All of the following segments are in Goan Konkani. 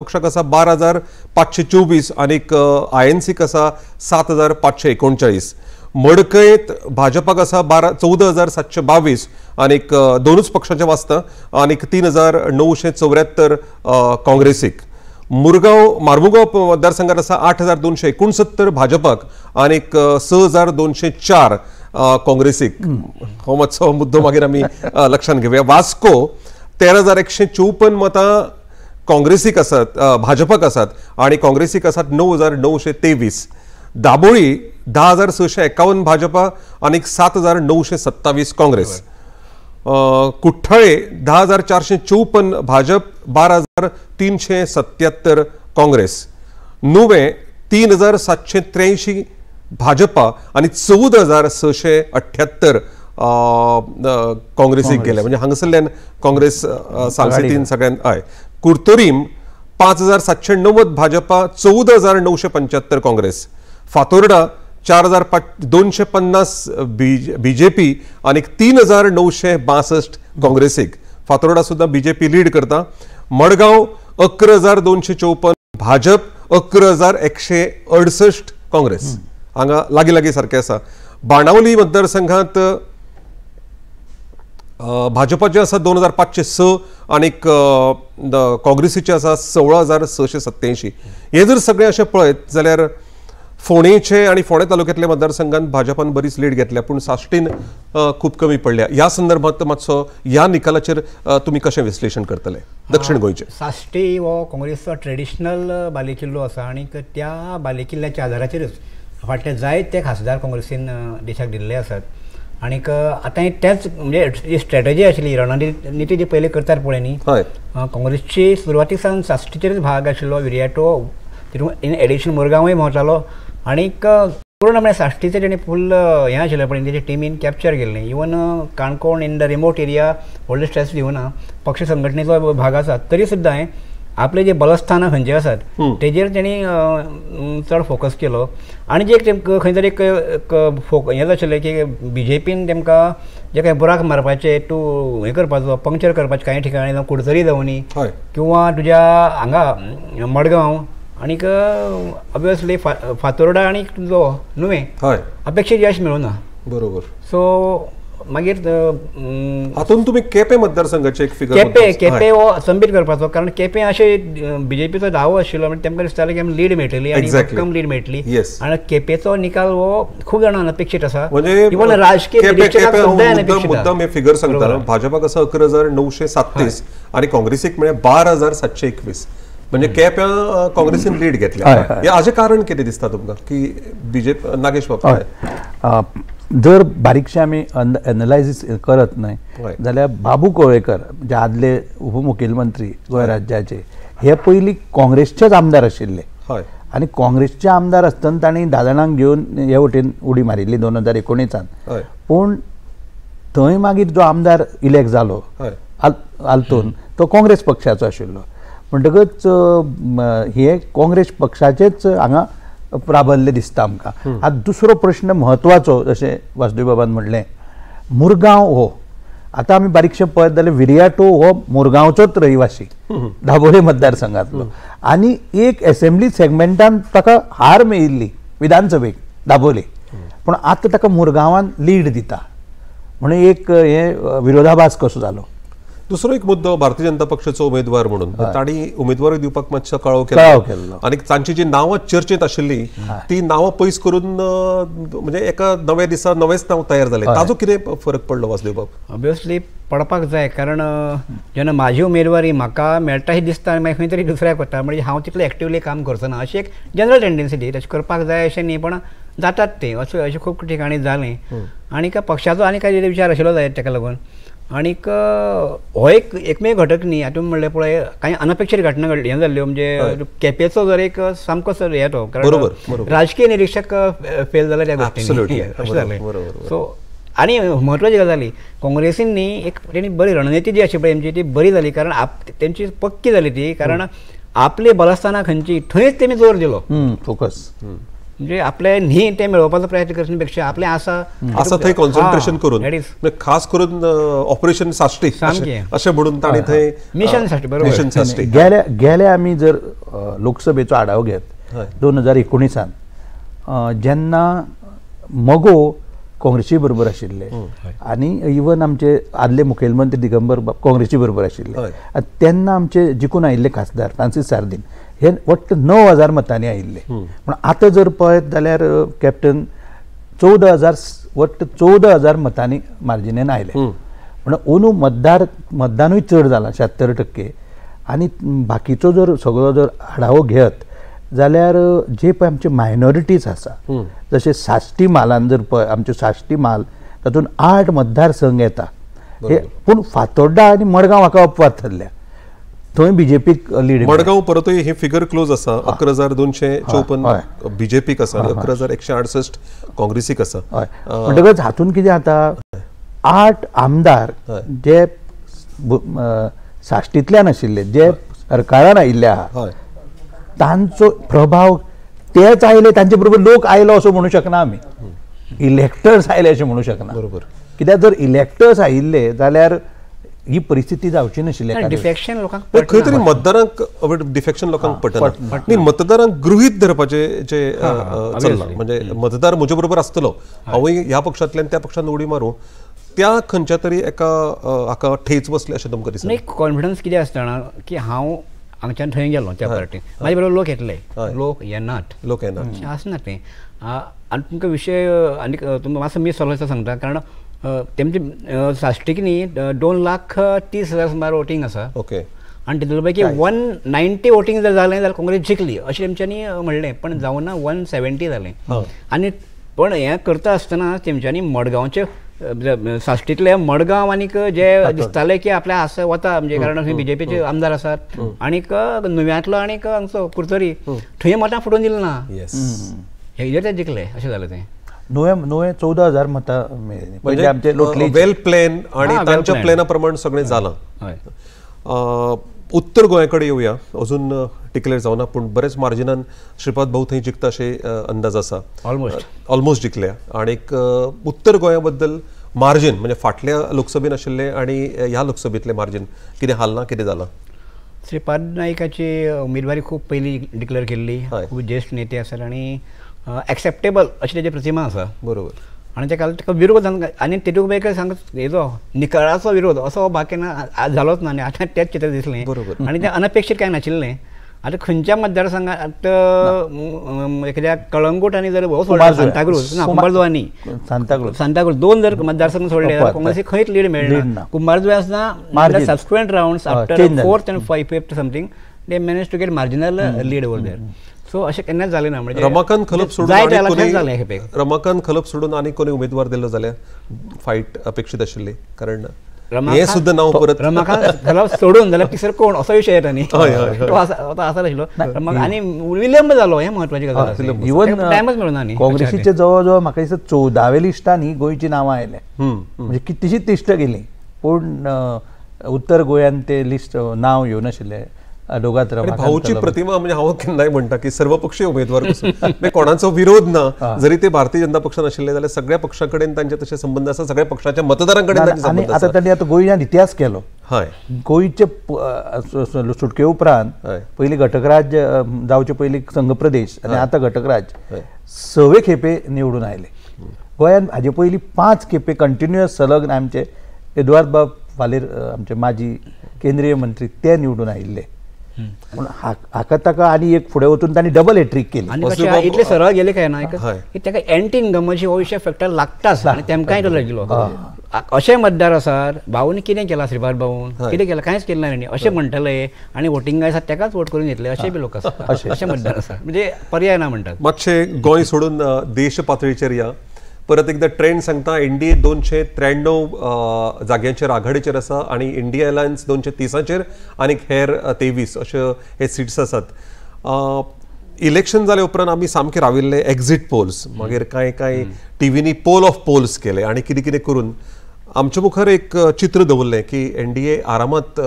पक्षाक आसा 12,524 आनीक आयएनसीक आसा 7,539. मडकयत भाजपाक आसा 14,722 आनीक दोनूच पक्षांचे वाचता आनीक 3,974 काँग्रेसीक. मुरगांव मार्मुगांव मतदारसंघात आसा 8,269 भाजपाक आनीक 6,204 काँग्रेसीक. हो मातसो मुद्दो मागीर आमी लक्षांत घेवया. वास्को 13,154 मतां काँग्रेसीक आसात, भाजपाक आसात आनी काँग्रेसीक आसात 9,923. दाबोळी 10,651 भाजपा आनी 7,927 काँग्रेस. कुठ्ठाळे 10,454 भाजप, 12,377 काँग्रेस. नुवें 3,783 भाजपा आनी 14,678 काँग्रेसीक गेले. म्हणजे हांगासरल्यान काँग्रेस सालसेतीन सगळ्यान. हय. कुर्तोरीम 5,790 भाजपा, 14,975 काँग्रेस. फातोर्डा 4,250 बीजेपी आनी 3,962 काँग्रेसीक. फातोर्डा सुद्धा बीजेपी लीड करता. मडगांव 11,254 भाजप, 11,168 काँग्रेस. हांगा लागीं लागीं सारकें आसा. बाणावली मतदारसंघात भाजपाचे आसा 2,506 आनी काँग्रेसीचे आसा 16,687. हे जर सगळें अशें पळयत जाल्यार फोंडेचे आनी फोंडे तालुक्यातल्या मतदारसंघात भाजपान बरीच लीड घेतल्या, पूण साश्टीन खूब कमी पडल्या. ह्या संदर्भात मातसो ह्या निकालाचेर तुमी कशें विश्लेशण करतले दक्षिण गोंयचे? साश्टी हो काँग्रेसचो ट्रेडिशनल बालेकिल्लो आसा आनी त्या बालेकिल्ल्याच्या आदाराचेरच फाटले जायते खासदार काँग्रेसीन देशाक दिल्ले आसात. आनीक आतां तेच म्हणजे जी स्ट्रेटजी आशिल्ली, रणनिती जी पयलीं करतात पळय न्ही, काँग्रेसची सुरवातीक सावन साश्टीचेरच भाग आशिल्लो. विरियाटो तितून इन एडिशन मुरगांवूय भोंवतालो आनीक पूर्ण म्हळ्यार साश्टीचें तेणी फूल हें आशिल्लें पळय तेजे टिमीन कॅप्चर केल्लें. Even Canacona in the remote area व्हडलें स्ट्रेस दिवना, पक्ष संघटनेचो भाग आसा तरी सुद्दां आपले जे बलस्थानां खंयचे आसात तेजेर तेणी चड फोकस केलो. आनी जे खंय तरी एक हें आशिल्लें की बीजेपीन तेमकां जे कांय बुराक मारपाचे तूं हें करपाचो पंक्चर करपाचें कांय ठिकाणी, जावं कुडतरी जावनी किंवा तुज्या हांगा मडगांव आनीक ऑब्वियसली फातोर्डा आनी तुजो नुवें अपेक्षीत यश मेळूना. बरोबर. सो मागीर हातून तुमी केपें मतदारसंघाचे एक फिगर, केपें केपें हो अचंबीत करपाचो, कारण केपें अशें बीजेपीचो दावो आशिल्लो म्हणजे तेमकां दिसतालें की आमी लीड मेळटली आनी भक्कम लीड मेळटली, आनी केपेचो निकाल हो खूब जाणांक अनपेक्षीत आसा. म्हणजे इवन राजकीय मुद्दाम हे फिगर सांगता, भाजपाक आसा 11,937 आनी काँग्रेसीक म्हळ्यार 12,721. म्हणजे केप्यां काँग्रेसीन लीड घेतल्या. हे हाजें कारण कितें दिसता तुमकां की बीजेपी? नागेश बाब, जर बारीकशें आमी एनालायजीस करत न्हय जाल्यार बाबू कोळेकर जे आदले उपमुखेलमंत्री गोंय राज्याचे, हे पयलीं काँग्रेसचेच आमदार आशिल्ले आनी काँग्रेसचे आमदार आसतना तांणी 10 जाणांक घेवन हे वटेन उडी मारिल्ली 2019. पूण थंय मागीर जो आमदार इलेक्ट जालो आल्तून तो काँग्रेस पक्षाचो आशिल्लो, म्हणटकच हे काँग्रेस पक्षाचेच हांगा प्राबल्य दिसता आमकां. आतां दुसरो प्रश्न म्हत्वाचो, जशें वासुदेव बाबान म्हणलें, मुरगांव हो आतां आमी बारीकशें पळयत जाल्यार विरियाटो हो मुरगांवचोच रहिवासी दाबोळे मतदारसंघांतलो, आनी एक एसेंब्ली सेगमेंटान ताका हार मेळिल्ली विधानसभेक दाबोळे, पूण आतां ताका मुरगांवान लीड दिता, म्हणून एक हे विरोधाभास कसो जालो. दुसरो एक मुद्दो, भारतीय जनता पक्षाचो उमेदवार म्हणून तांणी उमेदवारी दिवपाक मातसो कळाव केलो आनी तांची जी नांवां चर्चेंत आशिल्ली ती नांवां पयस करून म्हणजे एका नव्या दिसा नवेंच नांव तयार जालें, ताजो कितें फरक पडलो वासुदेव बाब? ऑब्वियसली पडपाक जाय, कारण जेन्ना म्हाजी उमेदवारी म्हाका मेळटा ही दिसता आनी मागीर खंय तरी दुसऱ्याक वता, म्हणजे हांव तितलें एक्टिवली काम करचो ना अशी एक जनरल टेंडन्सी ती, तशें करपाक जाय अशें न्ही, पण जातात तें अशें अशें खूब ठिकाणी जालें. आनी पक्षाचो आनी कांय विचार आशिल्लो जायत ताका लागून. आनीक हो एक एकमेव घटक न्ही, हातूंत म्हणलें पळय कांय अनपेक्षीत घटना घडली हें जाल्ल्यो, म्हणजे केपेचो जर एक सामको सर हे तो, कारण राजकीय निरिक्षक फेल जाले त्या गोश्टींनी अशें जालें. सो आनी म्हत्वाची गजाल ही काँग्रेसीन न्ही एक तेणी बरी रणनिती जी आशिल्ली पळय तेमची ती बरी जाली, कारण तेंची पक्की जाली ती, कारण आपली बलस्थानां खंयची थंयच तेमी जोर दिलो, फोकस, म्हणजे आपले न्ही ते मेळोवपाचो प्रयत्न करचे पेक्षा आपले आसा आसा थंय कॉन्सन्ट्रेशन करून, खास करून ऑपरेशन साश्टी अशें म्हणून तांणी थंय मिशन साश्टी, बरोबर, मिशन साश्टी गेले गेले आमी जर लोकसभेचो आढावो घेत 2019 जेन्ना मगो काँग्रेसी बरोबर आशिल्ले आनी इवन आमचे आदले मुखेलमंत्री दिगंबर काँग्रेसी बरोबर आशिल्ले तेन्ना आमचे जिखून आयिल्ले खासदार फ्रांसीस सार्दीन हे वट्ट 9,000 मतांनी आयिल्ले. पूण आतां जर पळयत जाल्यार कॅप्टन 14,000 वट्ट 14,000 मतांनी मार्जिनेन आयले. पूण अंदू मतदानूय चड जालां 76% आनी बाकीचो जर सगळो जर आढावो घेत जाल्यार जे पळय आमचे मायनॉरिटीज आसा जशे साश्टी म्हालान जर पळय आमचे साश्टी म्हाल तातूंत 8 मतदारसंघ येता हे, पूण फातोड्डा आनी मडगांव हाका अपवाद थरल्या, थंय बीजेपीक लीड. मडगांव परतूय हे फिगर क्लोज आसा, 11,254 बीजेपीक आसा आनी 11,168 काँग्रेसीक आसा. हय, म्हणटकच हातूंत कितें जाता 8 आमदार जे साश्टींतल्यान आशिल्ले जे सरकारान आयिल्ले आहा तांचो प्रभाव तेच आयले, तांचे बरोबर लोक आयलो असो म्हणू शकना आमी, इलेक्टर्स आयले अशें म्हणू शकना. बरोबर, कित्याक जर इलेक्टर्स आयिल्ले जाल्यार ही परिस्थिती जावची नाशिल्ली. डिफेक्शन लोकांक खंय तरी मतदारांक डिफेक्शन लोकांक पटना न्ही, मतदारांक गृहीत धरपाचें जे चल्लां म्हणजे मतदार म्हजे बरोबर आसतलो, हांवूय ह्या पक्षांतल्यान त्या पक्षान उडी मारूं, त्या खंयच्या तरी एका हाका ठेच बसले अशें तुमकां दिसता? नाही, कॉन्फिडन्स कितें आसतना की हांव हांगच्यान थंय गेलो त्या पार्टीन म्हाजे बरोबर लोक येतले, लोक येनात, लोक येनात आसना तें. आनी तुमकां विशय आनीक तुमकां मातसो मीस जालो सांगता, कारण तेमचे साश्टीक न्ही 2,30,000 सुमार वोटींग आसा. ओके, आनी तितले पैकी 190 वोटींग जर जालें जाल्यार काँग्रेस जिखली अशें तेमच्यांनी म्हणलें, पण जावना 170 जालें. आनी पण हें करता आसतना तेमच्यांनी मडगांवचे साश्टींतले मडगांव आनीक जे दिसताले की आपल्या आसा वता म्हणजे कारण थंय बीजेपीचे आमदार आसात आनीक नुव्यांतलो आनीक हांगचो कुडतरी थंय मतां फुटोवन दिली ना, हेजेर ते जिखले अशें जालें तें. नुवें 14,000 मतां मेळ्ळीं म्हणजे आमचे लोटली वेल प्लॅन आनी तांच्या प्लॅना प्रमाण सगळें जालां. उत्तर गोंया कडेन येवया, अजून डिक्लेअर जावना पूण बरेच मार्जिनान श्रीपाद भाऊ थंय जिखता अशें अंदाज आसा, ऑलमोस्ट जिखल्या. आनीक उत्तर गोंया बद्दल मार्जीन म्हणजे फाटल्या लोकसभेन आशिल्लें आनी ह्या लोकसभेंतलें मार्जीन कितें हालना, कितें जालां? श्रीपाद नायकाची उमेदवारी खूब पयलीं डिक्लेअर केल्ली, खूब ज्येश्ठ नेते आसात आनी एक्सेप्टेबल अशी तेजी प्रतिमा आसा. बरोबर, आनी ताका विरोध आनी तेतूंत मागीर सांग हेजो निकाळाचो विरोध असो बाकी ना जालोच ना आनी आतां तेंच चित्र दिसलें. बरोबर, आनी तें अनपेक्षीत कांय नाशिल्लें. आतां खंयच्या मतदारसंघात एखाद्या कळंगूट आनी जर हो सोडलो सांताक्रूज ना, कुंभारजुवा न्ही, सांताक्रूज 2 जर मतदारसंघ सोडले जाल्यार काँग्रेसीक खंयच लीड मेळना. कुंभारजुव्यां आसतना subsequent rounds after 4th and 5th something they manage to get marginal lead over there. So अशें केन्नाच जालें ना. म्हणजे रमाकांत खलप सोडून रमाकांत खलप सोडून आनी कोणी उमेदवार दिलो जाल्यार फायट अपेक्षीत आशिल्ली, कारण हें सुद्दां नांव परत रमाकांत खलप सोडून जाल्यार तिसरो कोण असो विशय येता न्ही, तो आसा आशिल्लो आनी विलंब जालो हें म्हत्वाची गजाल. इवन टायमच मेळना न्ही. काँग्रेसीचे जवळ जवळ म्हाका दिसता 14व्या लिस्टान ही गोंयची नांवां आयलें, म्हणजे कितलीशीच लिस्टां गेली पूण उत्तर गोंयान ते लिस्ट नांव येवनाशिल्लें. भाऊची प्रतिमा म्हणजे हांव केन्नाय म्हणटा की सर्वपक्षीय उमेदवार कसो, कोणाचो विरोध ना, जरी ते भारतीय जनता पक्षान आशिल्ले जाल्यार सगळ्या पक्षा कडेन तांचे तशे संबंद आसा, सगळ्या पक्षाच्या मतदारां कडेन तांचे संबंद आसा. आतां तांणी आतां गोंयान इतिहास केलो. हय, गोंयचे सुटके उपरांत पयलीं घटकराज्य जावचे पयलीं संघ प्रदेश आनी आतां घटकराज्य 6वे खेपे निवडून आयले. गोंयान हाजे पयलीं 5 खेपे कंटिन्युअस सलग्न आमचे एदुआर्द बाब फालेर आमचे माजी केंद्रीय मंत्री ते निवडून आयिल्ले. पूण हाका ताका आनी एक फुडें वचून तांणी डबल हॅट्रीक केली. आनी कशें इतले सरळ गेले काय ना की ताका एंटी इन्कमची हो विशय फॅक्टर लागताच आनी तेमकांय तो लागिल्लो. अशे मतदार आसात भाऊन कितें केलां, श्रीपाद भाऊन कितें केलां, कांयच केलें ना न्ही अशें म्हणटले आनी वोटिंग आसा ताकाच वोट करून घेतले अशे बी लोक आसा, अशे मतदार आसा म्हणजे पर्याय ना म्हणटात. मातशें गोंय सोडून देश पातळीचेर या, परत एकदा ट्रेंड सांगता. एनडीए 293 जाग्यांचेर आघाडीचेर आसा आनी इंडिया अलायन्स 230 आनी हेर 23 अशे हे सिट्स आसात. इलेक्शन जाले उपरांत आमी सामके राविल्ले एक्झिट पोल्स, मागीर कांय कांय टिव्हींनी पोल ऑफ पोल्स केले आनी कितें कितें करून आमच्या मुखार एक चित्र दवरलें की एनडीए आरामात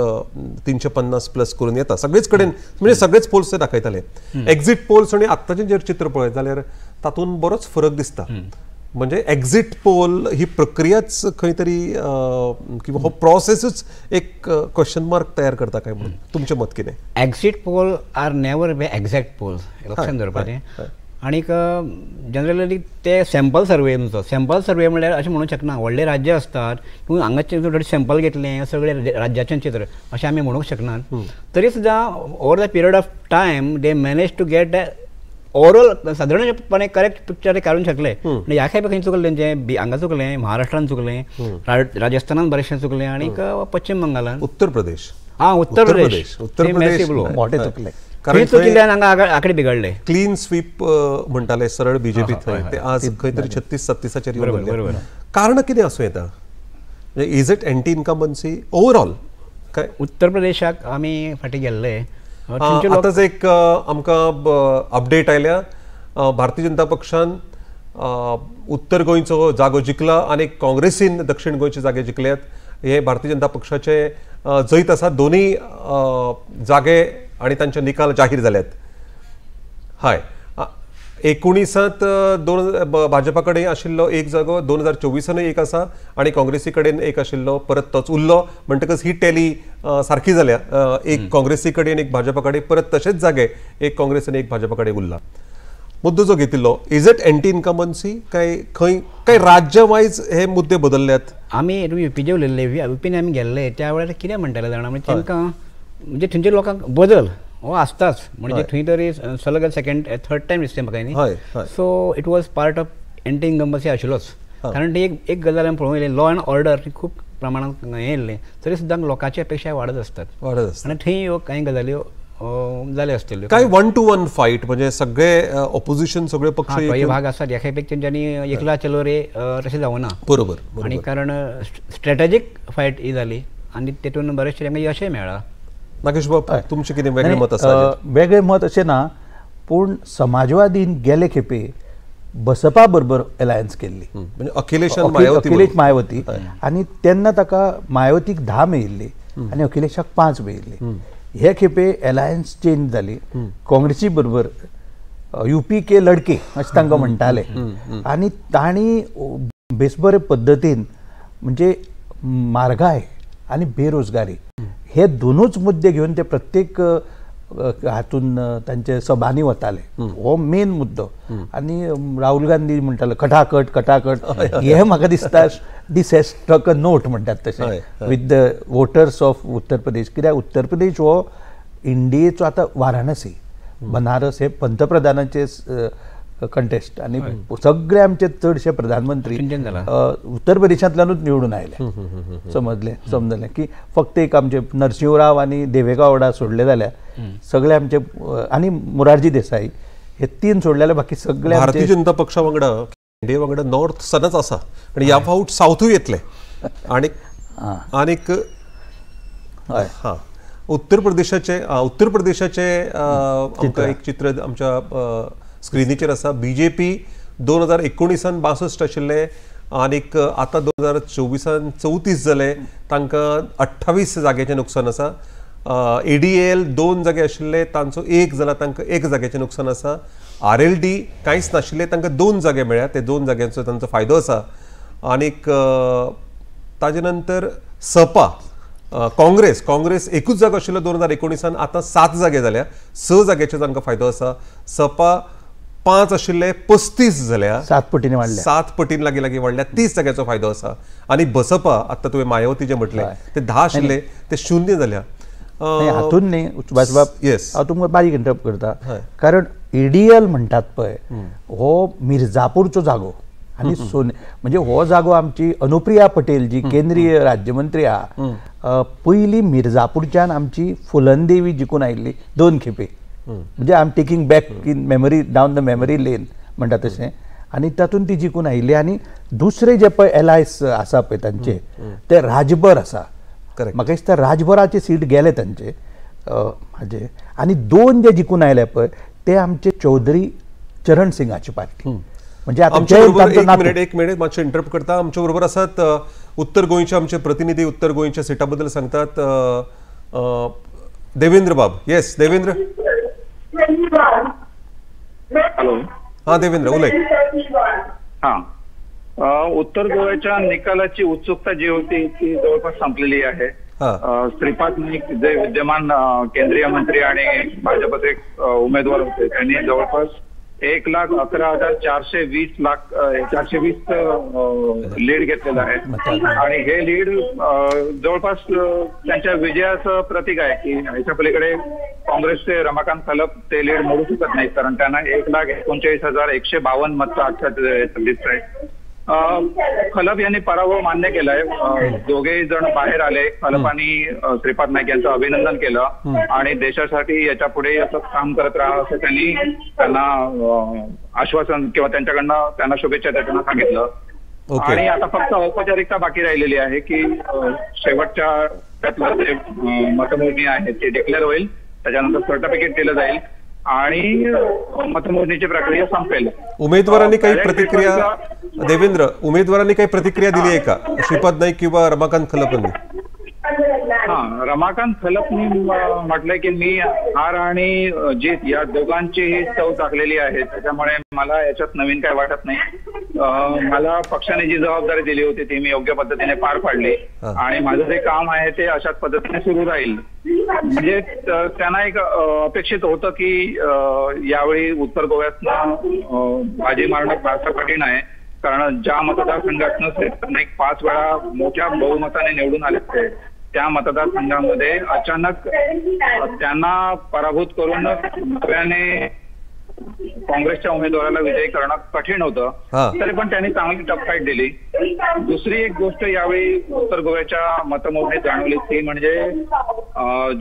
350 प्लस करून येता सगळेच कडेन, म्हणजे सगळेच पोल्स ते दाखयताले. एक्झिट पोल्स आनी आत्ताचें जर चित्र पळयत जाल्यार तातूंत बरोच फरक दिसता. म्हणजे एक्झिट पोल ही प्रक्रियाच खंय तरी किंवा हो प्रोसेसूच एक क्वेश्चन मार्क तयार करता काय म्हणून तुमचें मत कितें? Exit poll are never be exact polls, लक्षांत दवरपाचें. आनीक जनरली ते सॅम्पल सर्वे, तुमचो सॅम्पल सर्वे म्हणल्यार अशें म्हणूंक शकना, व्हडले राज्य आसतात तूं हांगाचें थोडें सॅम्पल घेतलें सगळे राज्याचें चित्र अशें आमी म्हणूंक शकनात. तरी सुद्दां over the period of time they manage to get overall सादारणपणे करेक्ट पिक्चर काडूंक शकले. ह्या खेपे खंय चुकलें तेंचें, हांगा चुकलें, महाराष्ट्रान चुकलें, राजस्थानान बरेचशें चुकलें आनीक पश्चीम बंगालान, उत्तर प्रदेश, आं उत्तर प्रदेश, उत्तर प्रदेश मोठे चुकले, कारण चुकिल्ल्यान हांगा आंकडे बिगडले. क्लीन स्वीप म्हणटाले सरळ बीजेपी थंय, ते आज खंय तरी 36-37 येवन गेले. कारण कितें आसूं येता? Is it anti incumbency overall? काय उत्तर प्रदेशाक आमी फाटीं गेल्ले. आतांच एक आमकां अपडेट आयल्या, भारतीय जनता पक्षान उत्तर गोंयचो जागो जिखला आनी काँग्रेसीन दक्षिण गोंयचे जागे जिखल्यात. हे भारतीय जनता पक्षाचे जैत आसा. दोनूय जागे आनी तांचे निकाल जाहीर जाल्यात. हय, 19 दोन भाजपा कडेन आशिल्लो एक जागो, 2024 एक आसा आनी काँग्रेसी कडेन एक आशिल्लो, परत तोच उरलो. म्हणटकच ही टॅली सारकी जाल्या, एक काँग्रेसी कडेन एक भाजपा कडेन, परत तशेंच जागे एक काँग्रेस आनी एक भाजपा कडेन उरला. मुद्दो जो घेतिल्लो, is it anti incumbency काय खंय काय राज्य वायज हे मुद्दे बदलल्यात? आमी युपीचे उलयल्ले, युपीन आमी गेल्ले त्या वेळार कितें म्हणटाले जाणा, म्हणजे तांकां म्हणजे थंयच्या लोकांक बदल हो आसताच, म्हणजे थंय तरी सलग सेकंड थर्ड टायम दिसता म्हाका न्ही. So it was part of anti incumbency आशिल्लोच. कारण ती एक गजाल आमी पळोवंक येयलें, लॉ एंड ऑर्डर खूब प्रमाणांत हें येयल्लें, तरी सुद्दां लोकांची अपेक्षा वाडत असतात आनी थंय ह्यो कांय गजाल्यो जाल्यो आसतल्यो. काय 1 to 1 fight म्हणजे सगळे ऑपोजिशन सगळे पक्ष भाग आसात ह्या खेपेक तेंच्यांनी एकला चलो रे तशें जावना. बरोबर. आनी कारण स्ट्रेटजीक फायट ही जाली आनी तेतून बरेचशे तांकां यशय मेळ्ळां. नागेश बाब, तुमचें कितें वेगळें मत आसा? वेगळें मत अशें ना, पूण समाजवादीन गेले खेपे बसपा बरोबर एलायन्स केल्ली, म्हणजे अखिलेश अखिलेश मायावती, आनी तेन्ना ताका मायावतीक 10 मेळिल्ली आनी अखिलेशाक 5 मेळिल्ली. हे खेपे एलायन्स चेंज जाली, काँग्रेसी बरोबर युपी के लडके अशें तांकां म्हणटाले आनी तांणी बेस बरे पद्दतीन म्हणजे म्हारगाय आनी बेरोजगारी हे दोनूच मुद्दे घेवन ते प्रत्येक हातून तांचे सभांनी वताले. हो मेन मुद्दो. आनी राहुल गांधी म्हणटाले खटाखट खटाखट, हे म्हाका दिसता this has struck a note म्हणटात तशें with the voters of Uttar Pradesh. कित्याक उत्तर प्रदेश हो इंडियेचो आतां वाराणसी, बनारस हे पंतप्रधानाचे कंटेस्ट आनी सगळे आमचे चडशे प्रधानमंत्री उत्तर प्रदेशांतल्यानूच निवडून आयले. समजले समजलें की फक्त एक आमचे नरसिंहराव आनी देवेगौडा सोडले जाल्यार सगळे आमचे आनी मोरारजी देसाई हे 3 सोडले जाल्यार बाकी सगळे भारतीय जनता पक्षा वांगडा एनडीए वांगडा नॉर्थ सदांच आसा आनी ह्या फावट सावथूय येतले. आनी आनीक हां उत्तर प्रदेशाचे उत्तर प्रदेशाचे आमकां एक चित्र आमच्या स्क्रिनीचेर आसा. बीजेपी 2019 62 आशिल्ले आनीक आतां 2024 34 जाले, तांकां 28 जाग्याचें नुकसान आसा. एडीएल 2 जागे आशिल्ले तांचो 1 जाला, तांकां 1 जाग्याचें नुकसान आसा. आरएलडी कांयच नाशिल्ले तांकां 2 जागे मेळ्ळ्या, ते 2 जाग्यांचो तांचो फायदो आसा. आनीक ताजे नंतर सपा काँग्रेस, काँग्रेस एकूच जागो आशिल्लो 2019 आतां 7 जागे जाल्या, 6 जाग्याचो तांकां फायदो आसा. सपा 5 आशिल्ले 35 जाल्या, 7 पटीन वाडल्या, 7 पटीन लागीं लागीं वाडल्या, 30 जाग्याचो फायदो आसा. आनी बसपा आतां तुवें मायावती जें म्हटलें ते 10 आशिल्ले ते 0 जाल्या. हातून न्ही सुभाष बाब, येस हांव तुमकां बारीक इंटरप्ट करता, कारण एडीएल म्हणटात पळय हो मिर्जापूरचो जागो आनी सोने म्हणजे हो जागो आमची अनुप्रिया पटेल जी केंद्रीय राज्यमंत्री आहा, पयली मिर्जापूरच्यान आमची फुलनदेवी जिखून आयिल्ली 2 खेपे, म्हणजे I am taking back in memory down the memory lane म्हणटा तशें, आनी तातूंत ती जिखून आयिल्ली. आनी दुसरे जे पळय एलायस आसा पळय तांचे ते राजभर आसा, म्हाका दिसता राजभराचे सीट गेले तांचे हाजे, आनी 2 जे जिखून आयले पळय ते आमचे चौधरी चरण सिंगाची पार्टी. म्हणजे एक मिनिट मातशें इंटरप्ट करता. आमच्या बरोबर आसात उत्तर गोंयचे आमचे प्रतिनिधी, उत्तर गोंयच्या सिटा बद्दल सांगतात देवेंद्र बाब. येस देवेंद्र. हॅलो. हां देवेंद्र उलय. हां उत्तर गोव्याच्या निकालाची उत्सुकता जी होती ती जवळपास संपलेली आहे. श्रीपाद नाईक जे विद्यमान केंद्रीय मंत्री आणि भाजपचे उमेदवार होते त्यांनी जवळपास 1,11,420 लीड घेतलेलं आहे आणि हे लीड जवळपास त्यांच्या विजयाचं प्रतीक आहे की ह्याच्या पलीकडे काँग्रेसचे रमाकांत खलप ते लीड मोडू शकत नाही, कारण त्यांना 1,39,152 मतं आजच्या दिसत आहे. खलप यांनी पराभव मान्य केलाय. दोघेही जण बाहेर आले, खलप आणि श्रीपाद नाईक यांचं अभिनंदन केलं आणि देशासाठी याच्या पुढे असं काम करत राहा असं त्यांनी त्यांना आश्वासन किंवा त्यांच्याकडनं त्यांना शुभेच्छा देताना सांगितलं. आणि आता फक्त औपचारिकता बाकी राहिलेली आहे की शेवटच्या त्यातलं जे मतमोजणी आहे ते डिक्लेअर होईल, त्याच्यानंतर सर्टिफिकेट दिलं जाईल आणि मतमोजणीची प्रक्रिया संपेल. उमेदवारांनी काही प्रतिक्रिया, देवेंद्र, उमेदवारांनी काही प्रतिक्रिया दिली आहे का श्रीपाद नाईक किंवा रमाकांत खलप यांनी? हा, रमाकांत खलपनी म्हटलंय की मी हार आणि जीत या दोघांचीही चव टाकलेली आहे, त्याच्यामुळे मला याच्यात नवीन काय वाटत नाही. मला पक्षाने जी जबाबदारी दिली होती ती मी योग्य पद्धतीने पार पाडली आणि माझं जे काम आहे ते अशाच पद्धतीने सुरू राहील. म्हणजे त्यांना एक अपेक्षित होतं की यावेळी उत्तर गोव्यातनं बाजी मारणं फारसं कठीण आहे, कारण ज्या मतदारसंघातनं एक 5 वेळा मोठ्या बहुमताने निवडून आले होते त्या मतदारसंघामध्ये अचानक त्यांना पराभूत करून नव्याने काँग्रेसच्या उमेदवाराला विजयी करणं कठीण होतं, तरी पण त्यांनी चांगली टफ फाईट दिली. दुसरी एक गोष्ट यावेळी उत्तर गोव्याच्या मतमोजणीत जाणवली ती म्हणजे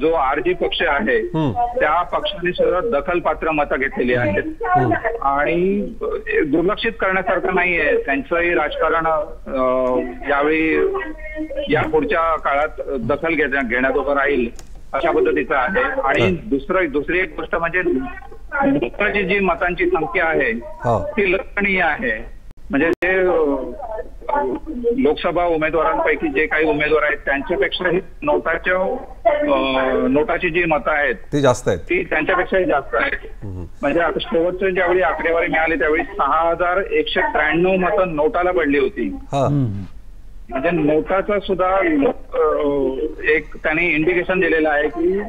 जो आरजी पक्ष आहे त्या पक्षाने सुद्धा दखलपात्र मतं घेतलेली आहेत आणि दुर्लक्षित करण्यासारखं नाहीये. त्यांचंही राजकारण यावेळी या पुढच्या काळात दखल घेण्याजोगं राहील अशा पद्धतीचं आहे. आणि दुसरी एक गोष्ट म्हणजे नोटाची जी मतांची संख्या आहे ती लक्षणीय आहे. म्हणजे जे लोकसभा उमेदवारांपैकी जे काही उमेदवार आहेत त्यांच्यापेक्षाही नोटाची जी मतं आहेत ती जास्त आहेत, ती त्यांच्यापेक्षाही जास्त आहेत. म्हणजे आता शेवटच्या ज्यावेळी आकडेवारी मिळाली त्यावेळी 6,193 मतं नोटाला पडली होती. म्हणजे नोटाचा सुद्धा एक त्यांनी इंडिकेशन दिलेलं आहे की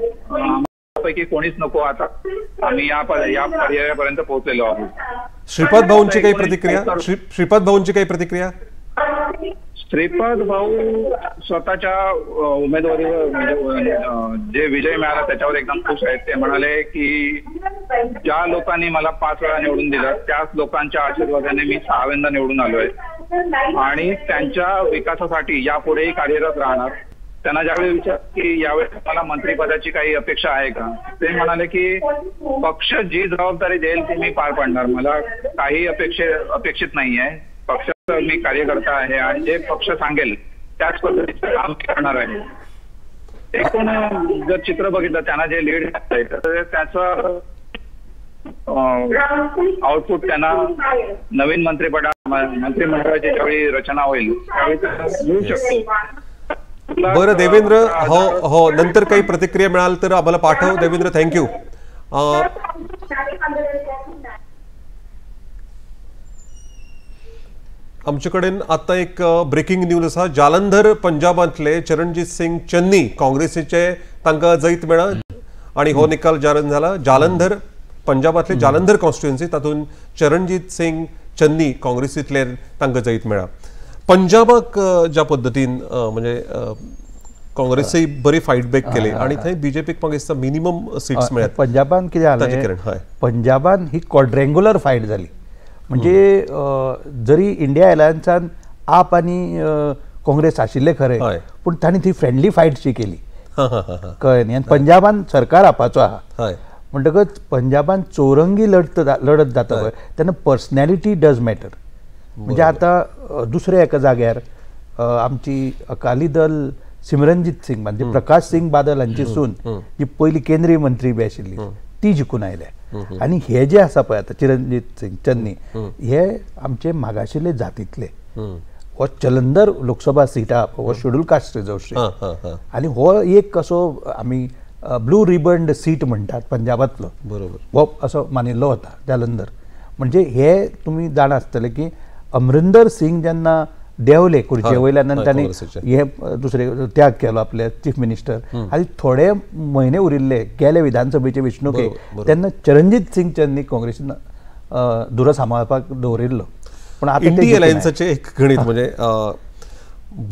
पैकी कोणीच नको, आता आम्ही या पर्यायापर्यंत पोहोचलेलो आहोत. श्रीपाद भाऊंची काही प्रतिक्रिया? श्रीपाद भाऊंची काही प्रतिक्रिया? श्रीपाद भाऊ स्वतःच्या उमेदवारीवर म्हणजे जे विजय मिळाला त्याच्यावर एकदम खुश आहेत. ते म्हणाले की ज्या लोकांनी मला 5 वेळा निवडून दिलं त्याच लोकांच्या आशीर्वादाने मी 6व्यांदा निवडून आलोय आणि त्यांच्या विकासासाठी यापुढेही कार्यरत राहणार. त्यांना ज्यावेळी विचार की यावेळी मला मंत्रिपदाची काही अपेक्षा आहे का, ते म्हणाले की पक्ष जी जबाबदारी देईल ती मी पार पाडणार, मला काही अपेक्षित नाही आहे. पक्षाचा मी कार्यकर्ता आहे आणि जे पक्ष सांगेल त्याच पद्धतीचं काम करणार आहे. एकूण जर चित्र बघितलं त्यांना जे लीड तर त्याचं आउटपुट त्यांना नवीन मंत्रिमंडळाची ज्यावेळी रचना होईल त्यावेळी मिळू शकतो. बरं देवेंद्र, हो हो, नंतर काही प्रतिक्रिया मिळाल तर आम्हाला पाठव. Devendra, thank you. आमच्याकडेन आता एक ब्रेकिंग न्यूज आसा. जालंधर पंजाबांतले चरणजीत सिंग चन्नी काँग्रेसीचे तांकां जैत मेळ्ळां आणि हो निकाल जाहीर जाला. जालंधर पंजाबांतले जालंधर कॉन्स्टिट्युएन्सी तातूंत चरणजीत सिंग चन्नी काँग्रेसींतले तांकां जैत मेळ्ळां. पंजाबाक ज्या पद्दतीन म्हणजे काँग्रेसय बरी फायट बॅक केली आणि थंय बीजेपीक म्हाका दिसता मिनिमम सीट्स मेळ्ळ्यात. पंजाबान कितें जालें, पंजाबान ही क्वाड्रेंगुलर फायट जाली. म्हणजे जरी इंडिया अलायन्सान आप आनी काँग्रेस आशिल्ले खरें, पूण तांणी ती फ्रेंडली फायट शी केली, कळ्ळें न्ही. आनी पंजाबान सरकार आपाचो आहा म्हणटकच पंजाबान चौरंगी लढत जाता पळय तेन्ना पर्सनॅलिटी डज मॅटर. म्हणजे आतां दुसऱ्या एका जाग्यार आमची अकाली दल सिमरनजीत सिंग म्हणजे प्रकाश सिंग बादल हांची सून जी पयली केंद्रीय मंत्री बी आशिल्ली ती जिखून आयल्या. आनी हे जे आसा पळय आतां चिरंजीत सिंग चन्नी हे आमचे मागाशिल्ले जातींतले. हो जलंधर लोकसभा सीट आहा हो शेड्यूल कास्ट रिजर्व सीट आनी हो एक असो आमी ब्लू रिबंड सीट म्हणटात पंजाबांतलो, बरोबर, हो असो मानिल्लो वता जालंधर. म्हणजे हे तुमी जाणा आसतले की अमरिंदर सिंग जेन्ना देंवले खुर्चे वयल्यान आनी तांणी हे दुसरे त्याग केलो आपले चीफ मिनिस्टर आनी थोडे म्हयने उरिल्ले गेले विधानसभेचे वेंचणुकेक तेन्ना चरणजीत सिंग चन्नी काँग्रेसीन दुरो सांबाळपाक दवरिल्लो. पूण आतां इंडी अलायन्साचें एक गणीत म्हणजे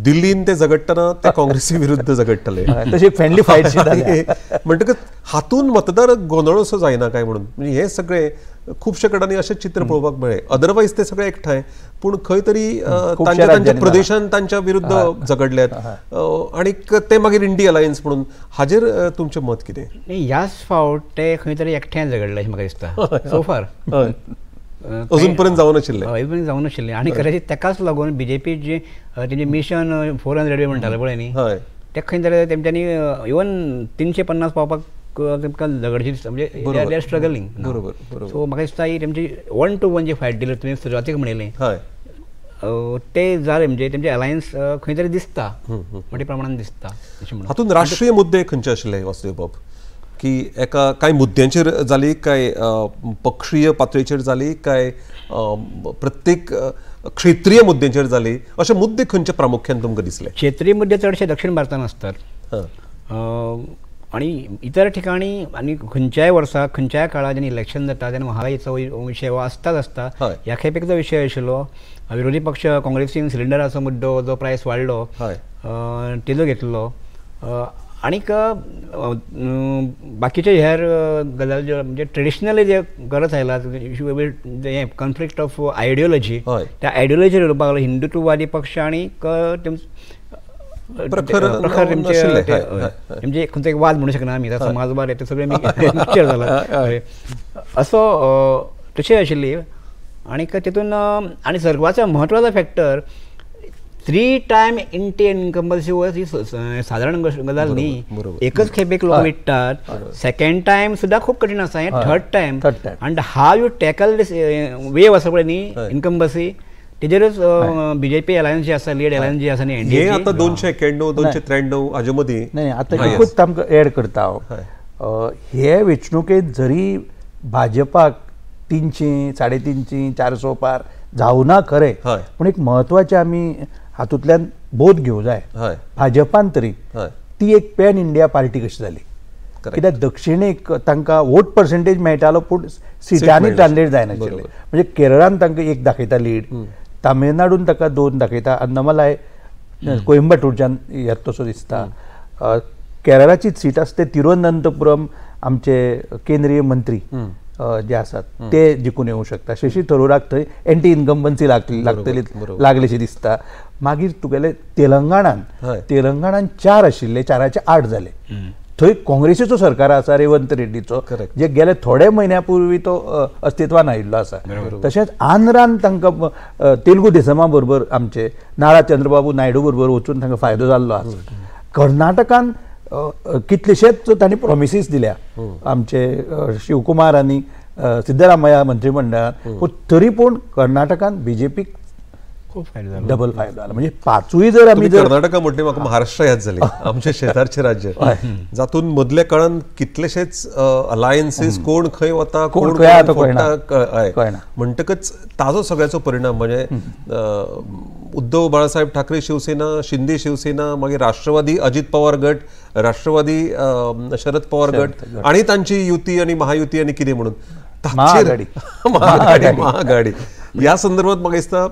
दिल्लीन ते झगडटना ते काँग्रेसी विरुद्ध झगडटले, तशी फ्रेंडली फायट म्हणटकच हातून मतदार गोंदळ असो जायना काय म्हणून म्हणजे हे सगळे खुबशे कडेन अशें चित्र पळोवपाक मेळ्ळें. अदरवायज ते सगळे एकठांय, पूण खंय तरी तांच्या तांच्या प्रदेशान तांच्या विरुद्ध झगडल्यात आनी ते मागीर इंडी अलायन्स म्हणून. हाजेर तुमचें मत कितें? ह्याच फावट ते खंय तरी एकठांय झगडले अशें म्हाका दिसता. सो फार अजून पर्यंत जावं नाशिल्लें, अजून पर्यंत जावं नाशिल्लें. आनी कदाचित ताकाच लागून बीजेपी जी तेंचे मिशन 400 म्हणटाले पळय न्ही, ते खंय तरी तेमच्यांनी इवन 350 पावपाक तेमकां झगडची दिसता, म्हणजे they are struggling. बरोबर. सो म्हाका दिसता ही तेमची 1 to 1 जी फायट दिली तुवें सुरवातीक म्हणिल्लें ते जालें, म्हणजे तेमचे अलायन्स खंय तरी दिसता मोठ्या प्रमाणान दिसता. हातूंत राष्ट्रीय मुद्दे खंयचे आशिल्ले वासुदेव बाब? की एका कांय मुद्द्यांचेर जाली, काय पक्षीय पातळीचेर जाली, काय प्रत्येक क्षेत्रीय मुद्द्यांचेर जाली, अशे मुद्दे खंयचे प्रामुख्यान तुमकां दिसले? क्षेत्रीय मुद्दे चडशे दक्षिण भारतान आसतात आनी इतर ठिकाणी आनी खंयच्याय वर्सा खंयच्याय काळार जेन्ना इलेक्शन जाता तेन्ना महागाईचो विशय हो आसताच आसता. ह्या खेपेक जो विशय आशिल्लो विरोधी पक्ष काँग्रेसीन सिलिंडराचो मुद्दो जो प्रायस वाडलो तेजो घेतलो आनीक बाकीचे हेर गजाली ज्यो म्हणजे ट्रेडिशनली जे करत आयला हें कॉन्फ्लिक्ट ऑफ आयडियोलॉजी, त्या आयडियोलॉजीचेर उलोवपाक लागलो हिंदुत्ववादी पक्ष आनी प्रखर तेमचे खंयचो एक वाद म्हणू शकना आमी, समाजवाद ते सगळे मिक्सचर जाला असो तशें आशिल्ली. आनीक तितून आनी सर्वांचो म्हत्वाचो फॅक्टर 3 टायम एंटी इनकम्बन्सी ही साधारण गजाल न्ही. एकच खेपेक लोक विट्टात, सेकंड टायम सुद्दां खूब कठीण आसा, हें थर्ड टायम आनी how you tackle this wave आसा पळय न्ही इनकम्बन्सी, तेजेरूच बीजेपी अलायन्स जी आसा, लीड अलायन्स जी आसा न्ही हे आतां 291 293 हाजे मदीं. नाही आतां एकूच आमकां एड करता हांव, हे वेंचणुकेंत जरी भाजपाक 300 350 400 पार जावना खरें, पूण एक म्हत्वाचें आमी हातूंतल्यान बोध घेवं जाय भाजपान तरी ती एक पॅन इंडिया पार्टी कशी जाली. कित्याक दक्षिणेक तांकां वोट पर्सेंटेज मेळटालो पूण सिटांनी ट्रान्सलेट जायनाशिल्लें. म्हणजे केरळान तांकां 1 दाखयता लीड, तामिळनाडून ताका 2 दाखयता, अन्नमलाय कोइंबटूरच्यान येता तसो दिसता. केरळाची सीट आसा ते तिरुवनंतपुरम आमचे केंद्रीय मंत्री जे आसात ते जिखून येवंक शकता. शशी थरूराक थंय एंटी इनकम्बन्सी लागतली लागलेशी दिसता. मागीर तुगेले तेलंगणान, तेलंगणान 4 आशिल्ले, 4चे 8 जाले. थंय काँग्रेसीचो सरकार आसा रेवंत रेड्डीचो, जे गेले थोडे म्हयन्या पूर्वी तो अस्तित्वान आयिल्लो आसा. तशेंच आंध्रान तांकां तेलुगू देसमा बरोबर आमचे नारा चंद्रबाबू नायडू बरोबर वचून तांकां फायदो जाल्लो आसा. कर्नाटकान कितलेशेच तांणी प्रोमिसीस दिल्या आमचे शिवकुमार आनी सिद्धरामय्या मंत्रिमंडळान, पूण तरी पूण कर्नाटकान बीजेपीक खूब फायदो जालो, डबल फायदो जाला. म्हणजे 5ूय जर आमी कर्नाटका म्हटलें म्हाका महाराष्ट्र याद जाली, आमचे शेजारचे राज्य जातून मदल्या काळान कितलेशेच अलायन्सीस, कोण खंय वता कोण खंय कळना, म्हणटकच ताजो सगळ्याचो परिणाम म्हणजे उद्धव बाळासाहेब ठाकरे शिवसेना, शिंदे शिवसेना, मागीर राष्ट्रवादी अजित पवार गट, राष्ट्रवादी शरद पवार गट आनी तांची युती आनी महायुती आनी कितें म्हणून महाआघाडी महाआघाडी ह्या संदर्भात म्हाका दिसता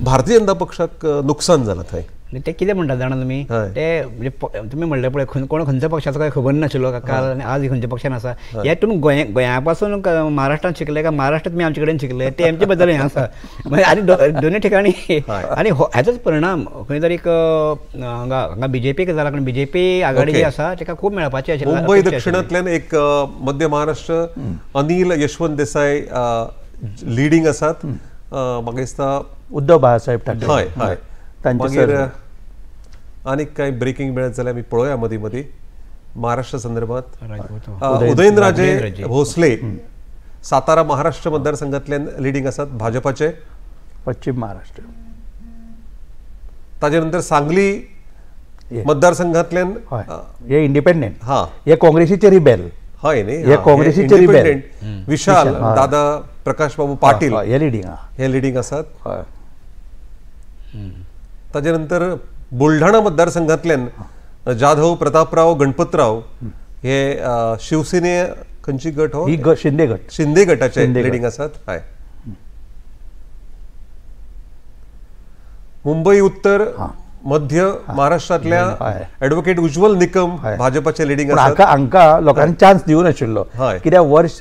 भारतीय जनता पक्षाक नुकसान जालां थंय. ते कितें म्हणटात जाणा तुमी, ते म्हणजे तुमी म्हणलें पळय कोण खंयच्या पक्षाचो काय खबर नाशिल्लो काल आनी आज खंयच्या पक्षान आसा. हे तुमी गोंया पासून महाराष्ट्रान शिकले काय महाराष्ट्रात तुमी आमचे कडेन शिकले ते आमचे बद्दल हें आसा. म्हणजे आनी दोनूय ठिकाणी आनी हाचोच परिणाम खंय तरी हांगा हांगा बीजेपीक जाला, कारण बीजेपी आघाडी जी आसा ताका खूब मेळपाची आशिल्ली. मुंबय दक्षिणांतल्यान एक मध्य महाराष्ट्र अनिल यशवंत देसाय लिडींग आसात, म्हाका दिसता उद्धव बाळासाहेब ठाकरे. हय हय. मागीर आनीक कांय ब्रेकिंग मेळत जाल्यार आमी पळोवया मदीं मदीं महाराष्ट्र संदर्भात. उदयनराजे भोसले सातारा महाराष्ट्र मतदारसंघांतल्यान लिडींग आसात भाजपाचे, पश्चिम महाराष्ट्र. ताजे नंतर सांगली मतदारसंघांतल्यान हे इंडिपेंडंट, हा हे काँग्रेसीचे रिबेल, हय न्ही, हे काँग्रेसीचे रिबेल विशाल दादा प्रकाश बाबू पाटील हे लिडींग, हे लिडींग आसात. हय. ताजे नंतर बुलढाणा मतदारसंघातल्यान जाधव प्रतापराव गणपतराव हे शिवसेने खंयची गट हो शिंदे गट, शिंदे गटाचे लिडिंग आसात. हय. मुंबई उत्तर मध्य महाराष्ट्रातल्या ऍडव्होकेट उज्ज्वल निकम भाजपाचे लिडिंग आसात. हांकां लोकांनी चान्स दिवं नाशिल्लो कित्याक वर्ष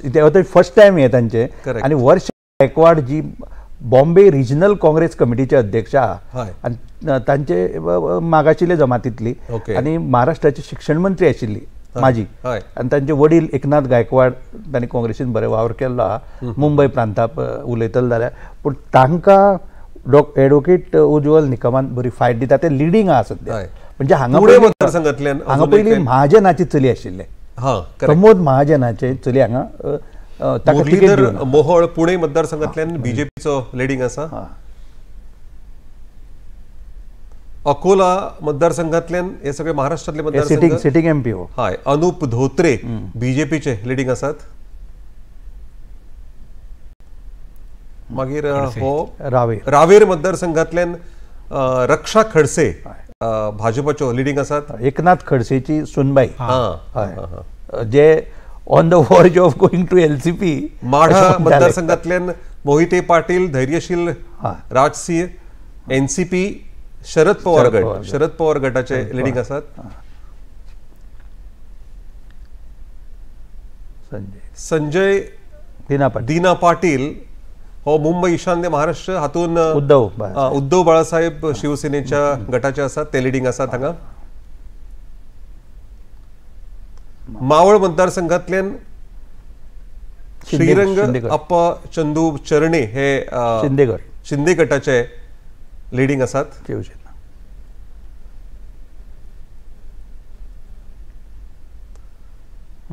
फर्स्ट टायम हे तांचे. आनी वर्ष गायकवाड जी बॉम्बे रिजनल काँग्रेस कमिटीचे अध्यक्ष आहा आनी तांचे मागाशिल्ले जमातींतली आनी महाराष्ट्राचे शिक्षण मंत्री आशिल्ली माजी, आनी तांचे वडील एकनाथ गायकवाड तांणी काँग्रेसीन बरे वावर केल्लो आहा मुंबय प्रांताक उलयतले जाल्यार, पूण तांकां एडवोकेट उज्ज्वल निकमान बरी फायट दिता, ते लिडींग आहा सद्या. म्हणजे हांगा हांगा पयलीं महाजनाची चली आशिल्ले, प्रमोद महाजनाचे चली हांगा मुरलीधर मोहोळ पुणे मतदारसंघातल्यान बीजेपीचो लिडिंग आसा. अकोला मतदारसंघातल्यान हे सगळे महाराष्ट्रातले मतदारसंघ सिटिंग एमपी हो. हय. अनुप धोत्रे बीजेपीचे लिडिंग आसात. मागीर हो रावेर, रावेर मतदारसंघातल्यान रक्षा खडसे भाजपाचो लिडिंग आसात. एकनाथ खडसेची सुनबाई जे on the verge of going to LCP. Madha मतदारसंघातल्यान मोहिते पाटील धैर्यशील राजसिंह एनसीपी शरद पवार गट, शरद पवार गटाचे लिडिंग आसात. संजय दिना पाटील हो मुंबई ईशान्य महाराष्ट्र हातून उद्धव बाळासाहेब शिवसेनेच्या गटाचे आसात, ते लिडिंग आसात हांगा. मावळ मतदारसंघातल्यान श्रीरंग अप्पा चंदू चरणे हे शिंदे गटाचे लिडिंग आसात.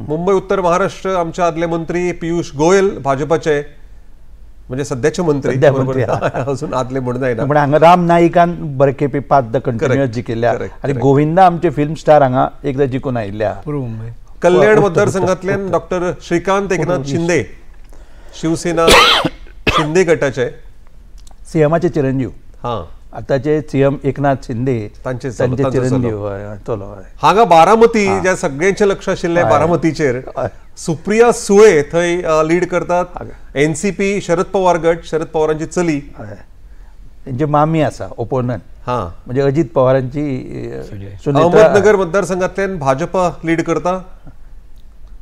मुंबई उत्तर महाराष्ट्र आमचे आदले मंत्री पियुष गोयल भाजपाचे, म्हणजे सध्याचे मंत्री अजून आदले म्हणून जायना, पण हांगा राम नाईकान बरे खेपे 5 कंटिन्युअस जिखिल्ले आनी गोविंदा आमचे फिल्म स्टार हांगा एकदा जिखून आयिल्ले. कल्याण मतदारसंघातल्यान डॉक्टर श्रीकांत एकनाथ शिंदे शिवसेना शिंदे गटाचे सीएमाचे चिरंजीव, आताचे सीएम एकनाथ शिंदे तांचे चिरंजीव चलो. हांगा बारामती ज्या सगळ्यांचे लक्ष आशिल्लें बारामतीचेर सुप्रिया सुळे थंय लीड करतात. एनसीपी शरद पवार गट, शरद पवारांची चली त्यांची मामी आसा ओपोनंट, म्हणजे अजित पवारांची. अहमदनगर मतदारसंघातल्यान भाजपा लीड करता.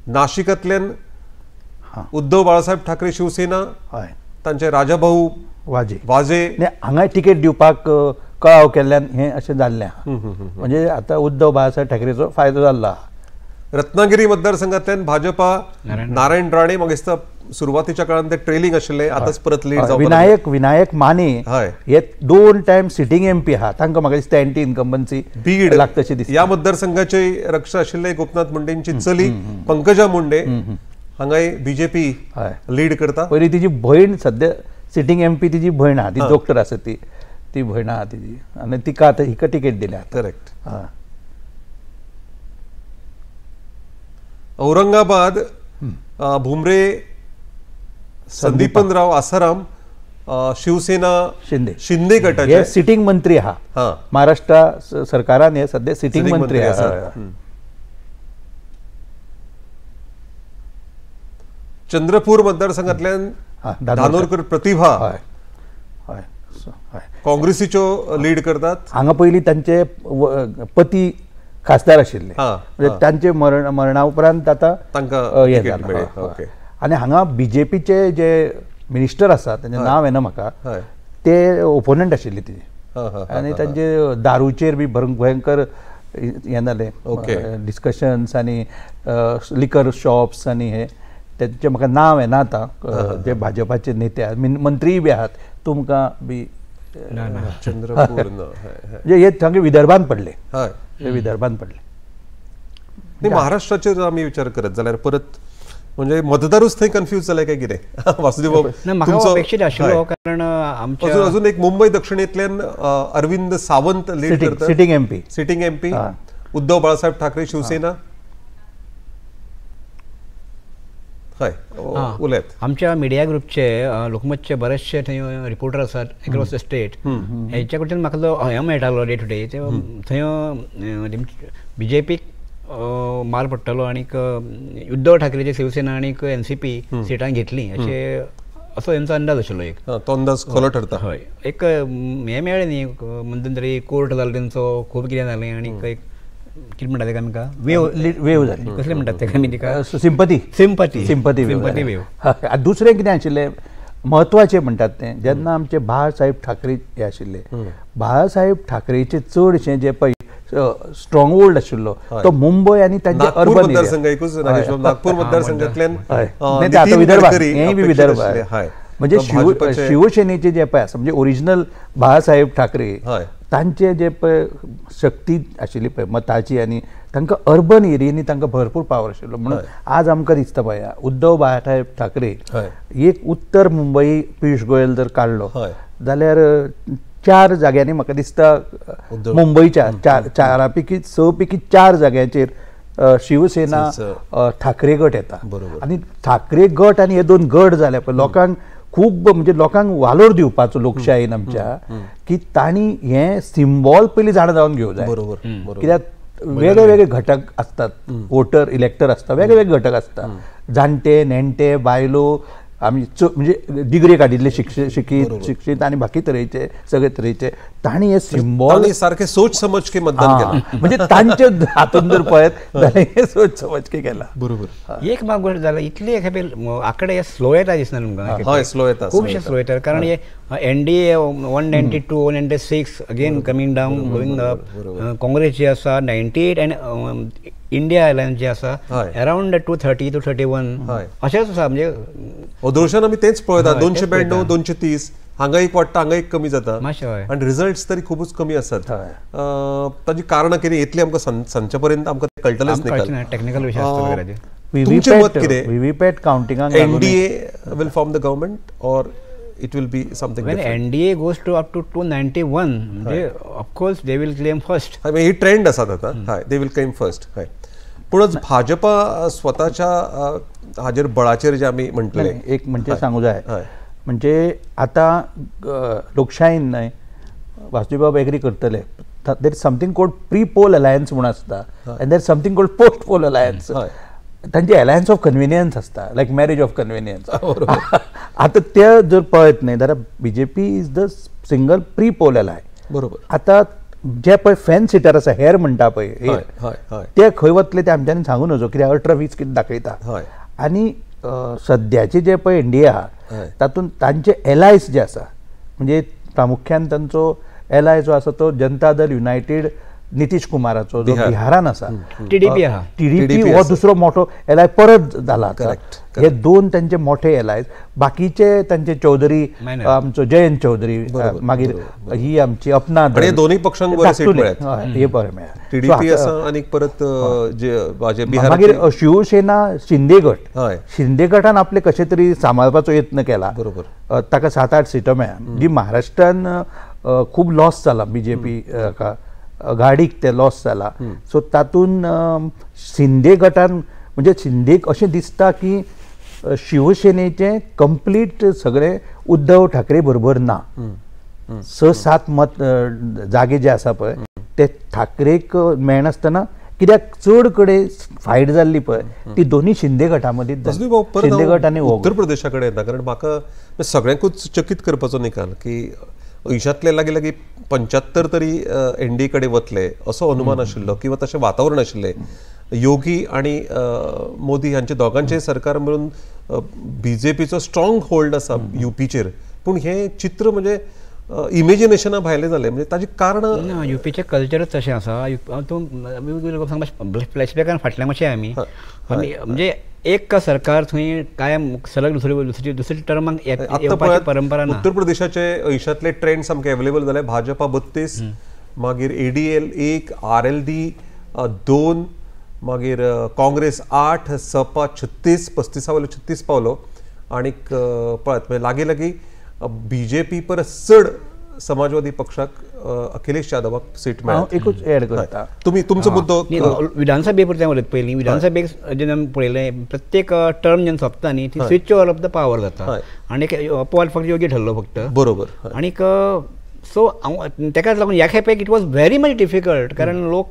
नाशिकांतल्यान उद्धव बाळासाहेब ठाकरे शिवसेना, तांचे राजाभाऊ वाजे वाजे हांगा तिकेट दिवपाक कळाव केल्ल्यान हें अशें जाल्लें आहा. म्हणजे आतां उद्धव बाळासाहेब ठाकरेचो फायदो जाल्लो आहा. रत्नागिरी मतदारसंघातल्यान भाजपा नारायण राणे, म्हाका दिसता सुरवातीच्या काळान ते ट्रेलिंग आशिल्ले, आतांच परत लीड जावपाक. विनायक माने हे 2 टायम सिटींग एमपी आहा, तांकां म्हाका दिसता एंटी इन्कम्बन्सी बीड लागतशी दिसता. ह्या मतदारसंघाचे रक्षा आशिल्ले गोपनाथ मुंडेंची चली पंकजा मुंडे हांगाय बीजेपी लीड करता. पयलीं तिची भयण सद्या सिटींग एमपी तिची भयण आहा, ती डॉक्टर आसा, ती ती भयण आहा तिची आनी तिका आतां हिका तिकेट दिल्या. करेक्ट. औरंगाबाद भुमरे संदीपनराव आसाराम शिवसेना शिंदे शिंदे गटाचे सिटींग मंत्री आहा. महाराष्ट्र सरकारान हे सध्या सिटींग मंत्री आसा. चंद्रपूर मतदारसंघातल्यान धानोरकर प्रतिभा काँग्रेसीच्यो लीड करतात. हांगा पयलीं तांचे पती खासदार आशिल्ले, म्हणजे तांचे मरणा उपरांत आतां तांकां हें जालां. आनी हांगा बीजेपीचे जे मिनिस्टर आसा तांचें नांव येना म्हाका, ते ओपोनंट आशिल्ले तिजे आनी तांचे दारूचेर बी भयंकर हें जालें डिस्कशन्स आनी लिकर शॉप्स आनी हे तांचें म्हाका नांव येना आतां. जे भाजपाचे नेते आहात मंत्रीय बी आहात तुमकां बी चंद्रपूर म्हणजे हे सामके विदर्भान पडले, हे विदर्भान पडले. महाराष्ट्राचेर आमी विचार करत जाल्यार परत म्हणजे मतदारूच थंय कन्फ्यूज जाले काय कितें? वासुदेव म्हाका अपेक्षीत आशिल्लो कारण आमच्या अजून एक मुंबय दक्षिणेंतल्यान अरविंद सावंत लीड करतात, sitting MP, sitting MP Uddhav Balasaheb Thackeray Shiv Sena. हय उलयत. आमच्या मिडिया ग्रुपचे लोकमतचे बरेचशे थंय रिपोर्टर आसात एक्रॉस the state, हेच्या कडच्यान म्हाका जो हें मेळटालो डे टू डे, ते थंय बीजेपीक मार पडटलो आनीक उद्धव ठाकरेचे शिवसेना आनीक एनसीपी सिटां घेतली अशें असो हेंचो अंदाज आशिल्लो एक. तो अंदाज खरो ठरता. हय, एक हें मेळ्ळें न्ही मध्यंतरी कोर्ट जालो तेंचो, खूब कितें जालें आनीक एक कितें म्हणटा तेका आमकां वेव वेव जाली, कसलें म्हणटात तेका आमी तिका सिंपती सिंपती सिंपती सिंपती वेव. दुसरें कितें आशिल्लें म्हत्वाचें म्हणटात तें, जेन्ना आमचे बाळासाहेब ठाकरे हे आशिल्ले, बाळासाहेब ठाकरेचे चडशे जे पळय स्ट्रॉंग होल्ड आशिल्लो तो मुंबय आनी तांचे अर्बन मतदारसंघ, एकूच नागपूर मतदारसंघातल्यान हेंय बी विदर्भ, म्हणजे शिवसेनेचे जे पळय आसा म्हणजे ओरिजिनल बाळासाहेब ठाकरे तांचे जे पळय शक्ती आशिल्ली पळय मताची आनी तांकां अर्बन एरियांनी तांकां भरपूर पावर आशिल्लो. म्हणून आज आमकां दिसता पळय उद्धव बाळासाहेब ठाकरे एक उत्तर मुंबई पियुष गोयल जर काडलो जाल्यार 4 जाग्यांनी म्हाका दिसता मुंबयच्या चारा पैकी 6 पैकी 4 जाग्यांचेर शिवसेना ठाकरे गट येता. आनी ठाकरे गट आनी हे दोन गट जाले पळय लोकांक खूब म्हणजे लोकांक वालोर दिवपाचो लोकशायेन आमच्या की तांणी हें सिम्बॉल पयलीं जाणा जावन घेवंक जाय. कित्याक वेगळे वेगळे घटक आसतात, वोटर इलेक्टर आसता, वेगळे वेगळे घटक आसता, जाणटे नेणटे बायलो, आमी म्हणजे डिग्री काडिल्ले शिक्षीत आनी बाकी तरेचे सगळे तरेचे, तांणी हे सिम्बॉल सारखे सोच समज के मतदान केलां, म्हणजे तांचे हातून जर पळयत जाल्यार हे सोच समज के केलां. बरोबर. एक म्हाका गोश्ट जाला इतले आंकडे स्लो येता दिसना तुमकां? हय, स्लो येता, खुबशे स्लो येता, कारण हे NDA 192 196 again coming down going up, Congress जी आसा 98 आनी इंडिया अलायन्स जे आसा अरावंड 230 231 अशेंच आसा. म्हणजे अदृश्यान आमी तेच पळयता, 292 230 हांगा एक वाडटा हांगा एक कमी जाता आनी रिजल्ट्स तरी खुबूच कमी आसात. ताजी कारणां कितें येतली आमकां सांजचे पर्यंत आमकां कळटलेंच न्ही. टेक्निकल विशय आसतलो. तुमचें मत कितें? व्हीव्हीपॅट कावंटिंगाक NDA will form the government or it will be something when different. NDA goes to up to 291, they, of course they will claim first. I mean, he trend असा आता, they will claim first. पूण भाजपा स्वताच्या हाजेर बळाचेर जे आमी म्हणटले, एक म्हणजे सांगू जाय म्हणजे आतां लोकशायेन न्हय, वासुदेवबाब एग्री करतले, there is something called pre poll alliance म्हूण आसता आनी there is something called post poll alliance. तांचे अलायन्स ऑफ कन्विनियन्स आसता, लायक मॅरेज ऑफ कन्विनियन्स. आतां ते जर पळयत न्हय जाल्यार BJP is the single pre poll ally. बरोबर. आतां जे पळय फॅन सिटर आसा, हेर म्हणटा पळय, ते खंय वतले ते आमच्यांनी सांगू नजो, कित्याक 18-20 कितें दाखयता. आनी सद्याचे जे पळय इंडिया आहा तातूंत तांचे एलायस जे आसा, म्हणजे प्रामुख्यान तांचो एलाय जो आसा तो जनता दल युनायटेड नितीश कुमाराचो जो बिहारान आसा, टीडीपी आहा, टीडीपी हो दुसरो मोठो एलाय परत जाला. हे दोन तांचे मोठे एलायज, बाकीचे तांचे चौधरी, आमचो जयंत चौधरी, मागीर ही आमची अपना, दोन्ही पक्षांक बरे सीट मेळ्ळ्यात, हे बरें मेळ्ळें. टीडीपी आसा आनी परत मागीर शिवसेना शिंदे गट, शिंदे गटान आपले कशे तरी सांबाळपाचो यत्न केला, बरोबर, ताका 7-8 सिटो मेळ्ळ्या. जी महाराष्ट्रान खूब लॉस जाला बीजेपी गाडीक ते लॉस जाला. सो तातूंत शिंदे गटान म्हणजे शिंदेक अशें दिसता की शिवसेनेचें कंप्लीट सगळें उद्धव ठाकरे बरोबर ना. 6-7 मत जागे जे आसा पळय ते ठाकरेक मेळनासतना, कित्याक चड कडेन फायट जाल्ली पळय ती दोन्ही शिंदे गटा मदीं. शिंदे गट आनी उत्तर प्रदेशा कडेन येता, कारण म्हाका सगळ्यांकूच चकीत करपाचो निकाल की अंयशांतले लागीं लागीं 75 तरी एनडीए कडेन वतले असो अनुमान आशिल्लो किंवा तशें वातावरण आशिल्लें. योगी आनी मोदी हांचे दोगांचें सरकार मेळून बीजेपीचो स्ट्रॉंग होल्ड आसा युपीचेर, पूण हें चित्र म्हणजे इमेजिनेशना भायलें जालें. म्हणजे ताजी कारणां ना, युपीचें कल्चरच तशें आसा. तूं फ्लॅशबॅकान फाटल्यान मातशें आमी म्हणजे एक सरकार थंय कायम सलग दुसरी दुसरी टर्माक येवपाची परंपरा ना. उत्तर प्रदेशाचे अंयशांतले ट्रेंड सामके अवेलेबल जाले, भाजपा 32, मागीर एडीएल 1, आरएलडी 2, मागीर काँग्रेस 8, सपा 36, 35 वयलो 36 पावलो. आनीक पळयात म्हणजे लागीं लागीं बीजेपी परस चड समाजवादी पक्षाक अखिलेश यादवाक सीट मेळ्ळी. एकूच एड करता तुमी तुमचो मुद्दो विधानसभे पुरतें उलयत पयलीं. विधानसभेक जेन्ना आमी पळयलें प्रत्येक टर्म जेन्ना सोंपता न्ही ती switch over of the power जाता आनी अपवाद फक्त योगी ठरलो फक्त बरोबर. आनीक सो हांव तेकाच लागून ह्या खेपेक it was very much difficult कारण लोक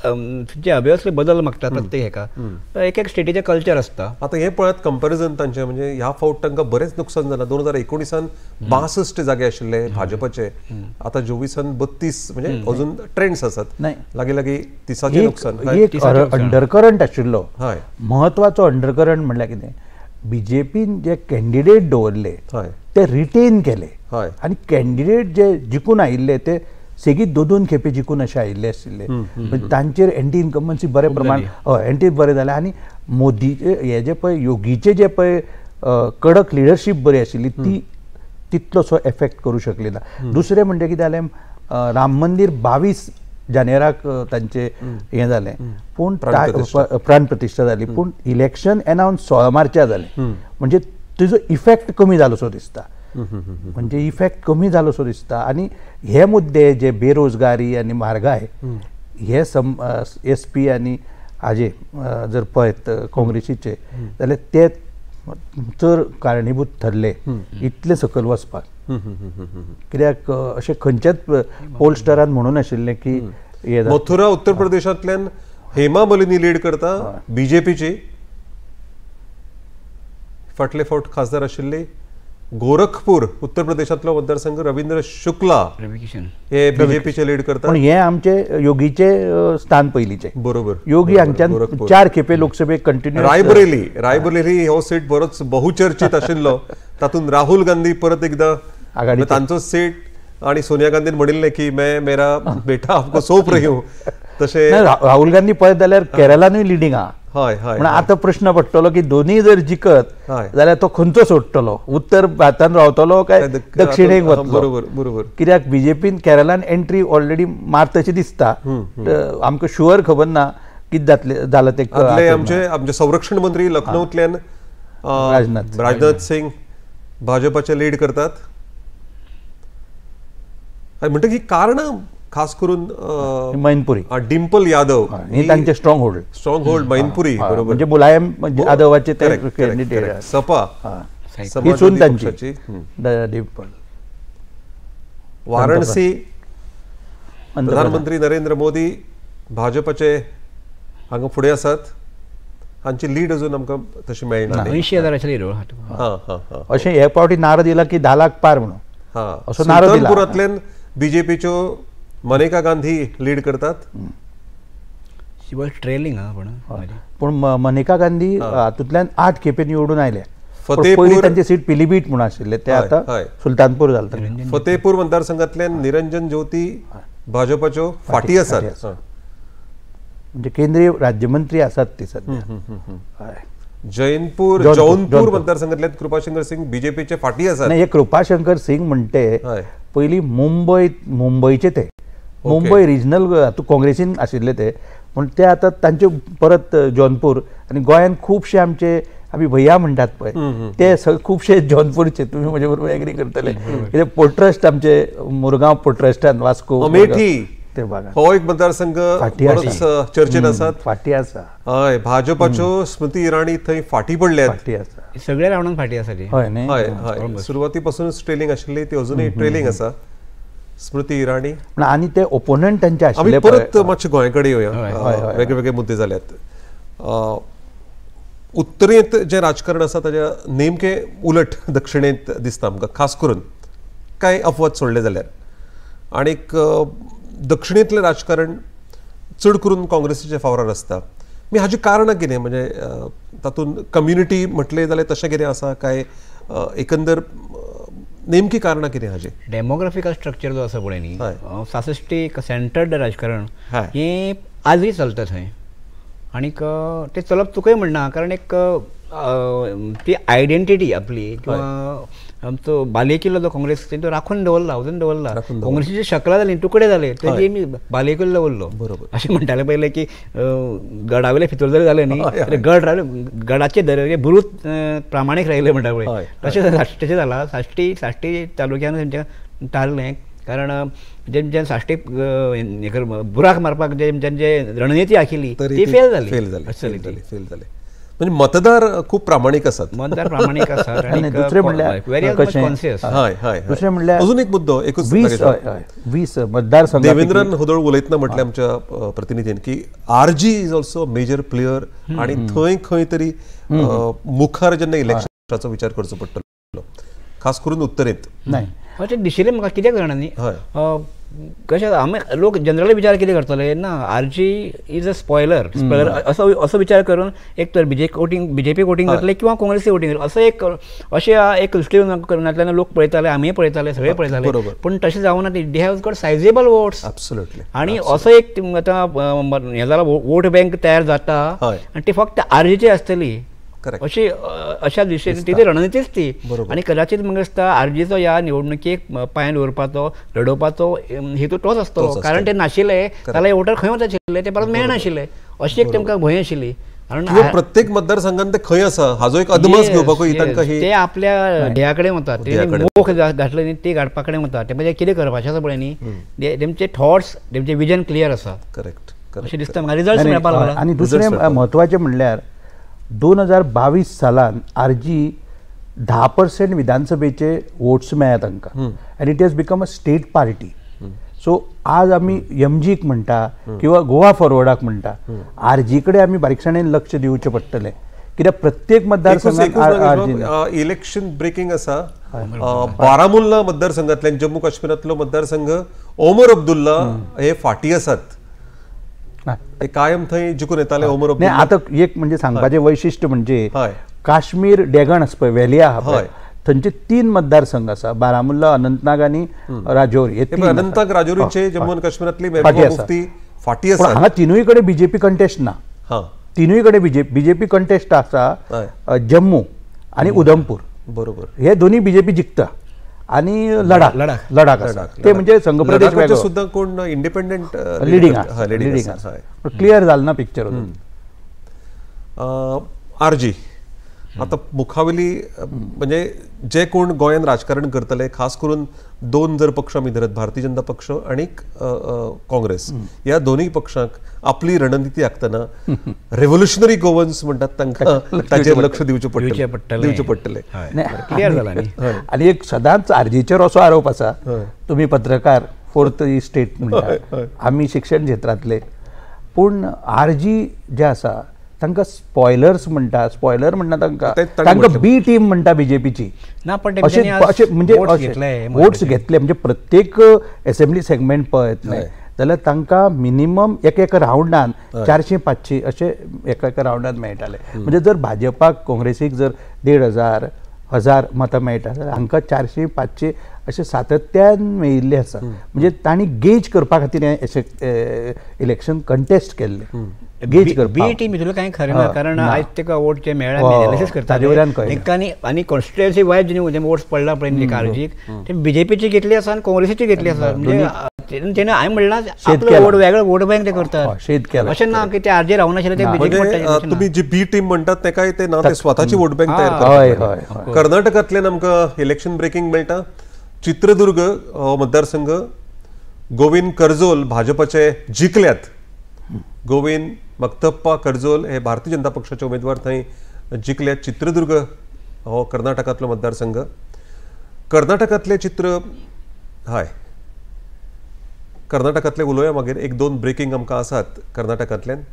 जे अभियसली बदल मागतात प्रत्येक हेका एक एक स्टेटीचें कल्चर आसता. आतां हें पळयात कंपेरिजन तांचें म्हणजे ह्या फावट तांकां बरेंच नुकसान जालां. 2019 62 जागे आशिल्ले भाजपाचे, आतां 24 32 म्हणजे अजून ट्रेंड्स आसात लागीं लागीं 30 नुकसान. एक अंडरकरंट आशिल्लो म्हत्वाचो अंडरकरंट म्हणल्यार कितें, बीजेपीन जे कॅन्डिडेट दवरले ते रिटेन केले आनी कॅन्डिडेट जे जिखून आयिल्ले ते सेगीत 2-2 खेपे जिखून अशे आयिल्ले आशिल्ले, तांचेर एंटी इन्कम्बन्सी बरे प्रमाण एंटी बरें जालें. आनी मोदीचे हे जे पळय योगीचे जे पळय कडक लिडरशीप बरी आशिल्ली ती तितलोसो एफेक्ट करूं शकली ना. दुसरें म्हणजे कितें जालें, राम मंदीर 22 जानेराक तांचें हें जालें पूण प्राण प्रतिश्ठा जाली पूण इलेक्शन एनावन्स 16 मार्चाक जालें म्हणजे तिजो इफेक्ट कमी जालोसो दिसता, म्हणजे इफेक्ट कमी जालोसो दिसता. आनी हे मुद्दे जे बेरोजगारी आनी म्हारगाय हे एस पी आनी हाजे जर पळयत काँग्रेसीचे जाल्यार ते चड कारणीभूत ठरले इतले सकयल वचपाक. कित्याक अशें खंयच्याच पोलस्टरान म्हणून आशिल्लें की मथुरा उत्तर प्रदेशांतल्यान हेमा मालिनी लीड करता बीजेपीची, फाटले फावट खासदार आशिल्ली. गोरखपूर उत्तर प्रदेशांतलो मतदारसंघ रवींद्र शुक्ला हे बीजेपीचे लीड करतात. पण हे आमचे योगीचे स्थान पयलींचे बरोबर, योगी हांगच्यान 4 खेपे लोकसभेक कंटिन्यू. रायबरेली, रायबरेली हो सीट बरोच बहुचर्चित आशिल्लो, तातूंत राहुल गांधी परत एकदा आघाडी तांचो सीट आणि सोनिया गांधीन म्हणिल्लें की मैं मेरा बेटा आपको सोंप रही हूं. तशें राहुल गांधी पळयत जाल्यार केरळानूय लिडींग आहा. हय हय, म्हण आतां प्रश्न पडटलो की दोनूय जर जिखत जाल्यार तो खंयचो सोडटलो, उत्तर भारतान रावतलो काय दक्षिणेक वतलो. बरोबर बरोबर, कित्याक बीजेपीन केरळान एंट्री ऑलरेडी मारतशी दिसता, आमकां शुअर खबर ना कितें जातलें जालां तें. आमचे आमचे संरक्षण मंत्री लखनौतल्यान राजनाथ सिंग भाजपाचे लीड करतात. म्हणटकीर ही कारणां खास करून मैनपुरी, डिम्पल यादव हे तांचे स्ट्रॉंग होल्ड मैनपुरी बरोबर, म्हणजे मुलायम यादवाचे ते कॅन्डिडेट. सपा ही सून तांची डिम्पल. वाराणसी प्रधानमंत्री नरेंद्र मोदी भाजपाचे हांगा फुडें आसात, हांची लीड अजून आमकां तशी मेळना. 80,000 लीड अशें हे फावटी नारो दिला की 10 लाख पार म्हणून असो नारो दिला. सुलतानपुरांतल्यान बीजेपीच्यो मनेका गांधी लीड करतात. ट्रेलिंग पूण मनेका गांधी हातूंतल्यान 8 खेपे निवडून आयले. फतेहपूर तांची सीट पिलीभीत म्हणून आशिल्ले ते आतां सुलतानपूर जालें. फतेहपूर मतदारसंघातल्यान निरंजन ज्योती भाजपाच्यो फाटी आसात, म्हणजे केंद्रीय राज्यमंत्री आसात ते सध्या. जैनपूर जौनपूर मतदारसंघातल्यान कृपाशंकर सिंग बीजेपीचे फाटी आसात. हे कृपाशंकर सिंग म्हणटे पयलीं मुंबय मुंबयचे ते मुंबय रिजनल काँग्रेसीन आशिल्ले ते, पूण ते आतां तांचे परत जौनपूर आनी गोंयांत खुबशे आमचे आमी भैया म्हणटात पळय ते खुबशे जौनपूरचे, तुमी म्हजे बरोबर एग्री करतले कित्याक पोर्ट ट्रस्ट आमचे मुरगांव पोर्ट ट्रस्टान वास्को अमेठी ते भागात हो एक मतदारसंघ चर्चेत आसात, फाटी आसा. हय, भाजपाच्यो स्मृती इराणी थंय फाटी पडल्यात, फाटी आसा सगळ्या रावंडान फाटी आसा ती. हय न्ही, हय हय, सुरवाती पासूनच ट्रेलिंग आशिल्ली ती अजूनय ट्रेलिंग आसा स्मृती इराणी. आनी ते ओपोनंट तांचे आशिल्ले. परत मातशे गोंया कडेन येवया, वेगळे वेगळे मुद्दे जाल्यात. उत्तरेंत जें राजकारण आसा ताज्या नेमकें उलट दक्षिणेंत दिसता आमकां, खास करून कांय अपवाद सोडले जाल्यार. आनीक दक्षिणेंतलें राजकारण चड करून काँग्रेसीच्या फावरार आसता. मी हाजी कारणां कितें, म्हणजे तातूंत कम्युनिटी म्हटलें जाल्यार तशें कितें आसा काय एकंदर नेमकी कारणां कितें हाजी? डेमोग्राफिकल स्ट्रक्चर जो आसा पळय न्ही, सासश्टी सेंटर्ड राजकारण हें आजूय चलता थंय, आनीक तें चलप चुकय म्हणना, कारण एक ती आयडेंटिटी आपली किंवा आमचो बालेकिल्लो जो काँग्रेस तो राखून दवरला, अजून दवरला. काँग्रेसीची शकलां जाली, तुकडे जाले, तेजी आमी बालेकिल्लो दवरलो. बरोबर, अशें म्हणटाले पयलें की गडावयले फितूर जरी जाले न्ही, गड रावले गडाचे दर बुरूच प्रामाणीक राहिले म्हणटा पळय, तशें तशें जालां. साश्टी साश्टी तालुक्यान तेंच्या थारलें कारण जें साश्टी बुराक मारपाक जे रणनिती आखिली ती फेल जाली फेल जाली म्हणजे मतदार खूप प्रामाणीक आसात, मतदार प्रामाणीक आसात. आनी दुसरें म्हणल्यार हय हय दुसरें म्हणल्यार अजून एक मुद्दो एकूच 20 मतदारसंघ देवेंद्रन होदोळ उलयतना म्हटलें आमच्या प्रतिनिधीन की RG is also major player आनी थंय खंय तरी मुखार जेन्ना इलेक्शनाचो विचार करचो पडटलो खास करून उत्तरेंत. नाही अशें दिशिल्लें म्हाका कित्याक जाणा न्ही कशें आमी लोक जनरली विचार कितें करतले ना RG is a spoiler spoiler असो असो विचार करून एक तर बीजेपी वोटींग करतले किंवा काँग्रेसी वोटींग करतले असो एक अशें एक दृश्टीकोनांतल्यान लोक पळयताले, आमीय पळयताले, सगळे पळयताले. पूण तशें जावना, they have got sizeable votes. Absolutely. आनी असो एक आतां हें जाला वोट बँक तयार जाता आनी ती फक्त आरजीची आसतली अशी अशा दिशेन ती रणनितीच ती. आनी कदाचित म्हाका दिसता आरजीचो ह्या निवडणुकेक पांयान दवरपाचो लडोवपाचो हेतू तोच आसतलो, कारण ते नाशिल्ले जाल्यार वोटर खंय वताशिल्ले ते परत मेळनाशिल्ले अशी एक तेमकां भंय आशिल्ली. कारण प्रत्येक मतदारसंघात ते खंय आसा हाजो एक अदमास घेवपाकूय तांकां ते आपल्या ध्येया कडेन वतात, मोख घातले न्ही ती गाठपा कडेन वतात. ते म्हणजे कितें करपाचें आसा पळय न्ही तेमचे थॉट्स तेमचे विजन क्लियर आसा. करेक्ट अशें दिसता म्हाका रिजल्ट मेळपाक लागला. आनी दुसरें म्हत्वाचें म्हणल्यार 2022 सालान आरजी 10% विधानसभेचे वोट्स मेळ्ळ्या तांकां आनी it has become a state party. So आज आमी एमजीक म्हणटा किंवा गोवा फॉरवर्डाक म्हणटा, आरजी कडेन आमी बारीकसाणेन लक्ष दिवचें पडटलें कित्याक प्रत्येक मतदारसंघात इलेक्शन ब्रेकिंग आसा. बारामुल्ला मतदारसंघांतल्यान जम्मू काश्मीरांतलो मतदारसंघ ओमर अब्दुल्ला हे फाटी आसात, कायम थंय जिखून येताले ओमर अब्दुल्ला. आतां एक म्हणजे सांगपाचें वैशिश्ट म्हणजे काश्मीर डेगण आसा पळय व्हॅली आहा पळय थंयचे 3 मतदारसंघ आसा, बारामुल्ला, अनंतनाग आनी राजौरी. अनंतनाग राजौरीचे जम्मू आनी काश्मीरांतली मेहबूबा मुफ्ती फाटी आसा. हांगा तिनूय कडेन बीजेपी कंटेस्ट ना, तिनूय कडेन बीजेपी कंटेस्ट आसा जम्मू आनी उधमपूर. बरोबर, हे दोन्ही बीजेपी जिखता आनी लडाख लडाख ते म्हणजे संघ प्रदेश सुद्धा कोण इंडिपेंडंट लिडिंग आसा, क्लियर जालें ना पिक्चर. आरजी आतां मुखावेली म्हणजे जे कोण गोंयान राजकारण करतले खास करून 2 जर पक्ष आमी धरत भारतीय जनता पक्ष आनी काँग्रेस, ह्या दोनूय पक्षांक आपली रणनिती आंखतना रेव्होल्युशनरी गोवन्स म्हणटात तांकां ताचेर लक्ष दिवचें पडटलें. क्लियर जाला न्ही. आनी एक सदांच आरजीचेर असो आरोप आसा, तुमी पत्रकार फोर्थ इस्टेट म्हणटा, आमी शिक्षण क्षेत्रांतले, पूण आरजी जे आसा तांकां स्पॉयलर्स म्हणटा, स्पॉयलर म्हणटा तांकां, तांकां बी टीम म्हणटा बीजेपीची. ना पण अशें म्हणजे वोट्स घेतले म्हणजे प्रत्येक एसेंब्ली सेगमेंट पळयत न्हय जाल्यार तांकां मिनिमम एक एका रावंडान 400-500 अशे एका एका रावंडान मेळटाले. म्हणजे जर भाजपाक काँग्रेसीक जर 1500 1000 मतां मेळटा जाल्यार हांकां 400-500 अशे सातत्यान मेळिल्ले आसा. म्हणजे तांणी गेज करपा खातीर हें इलेक्शन कंटेस्ट केल्लें. गेज करपा बी टीम भितरलें कांय खरें ना, कारण आयज ताका वोट जे मेळ्ळा एनालिसीस करता तांकां आनी कॉन्स्टिट्युएन्सी वायज जे वोट्स पडला पळय न्ही आरजीक ते बीजेपीची घेतली आसा आनी काँग्रेसीची घेतली आसा. म्हणजे तेणें हांवें म्हणलां आपलो वोट वेगळो वोट बँक ते करतात, अशें ना की ते आरजी रावनाशिल्ले ते बीजेपी. तुमी जी बी टीम म्हणटात तेकाय ते ना, ते स्वताची वोट बँक तयार करतात. कर्नाटकांतल्यान आमकां इलेक्शन ब्रेकिंग मेळटा. चित्रदुर्ग हो मतदारसंघ गोविंद करजोल भाजपाचे जिखल्यात. गोविंद मक्तप्पा करजोल हे भारतीय जनता पक्षाचे उमेदवार थंय जिखल्यात. चित्रदुर्ग हो कर्नाटकांतलो मतदारसंघ. कर्नाटकांतलें चित्र हय कर्नाटकांतलें उलोवया मागीर, 1-2 ब्रेकिंग आमकां आसात कर्नाटकांतल्यान.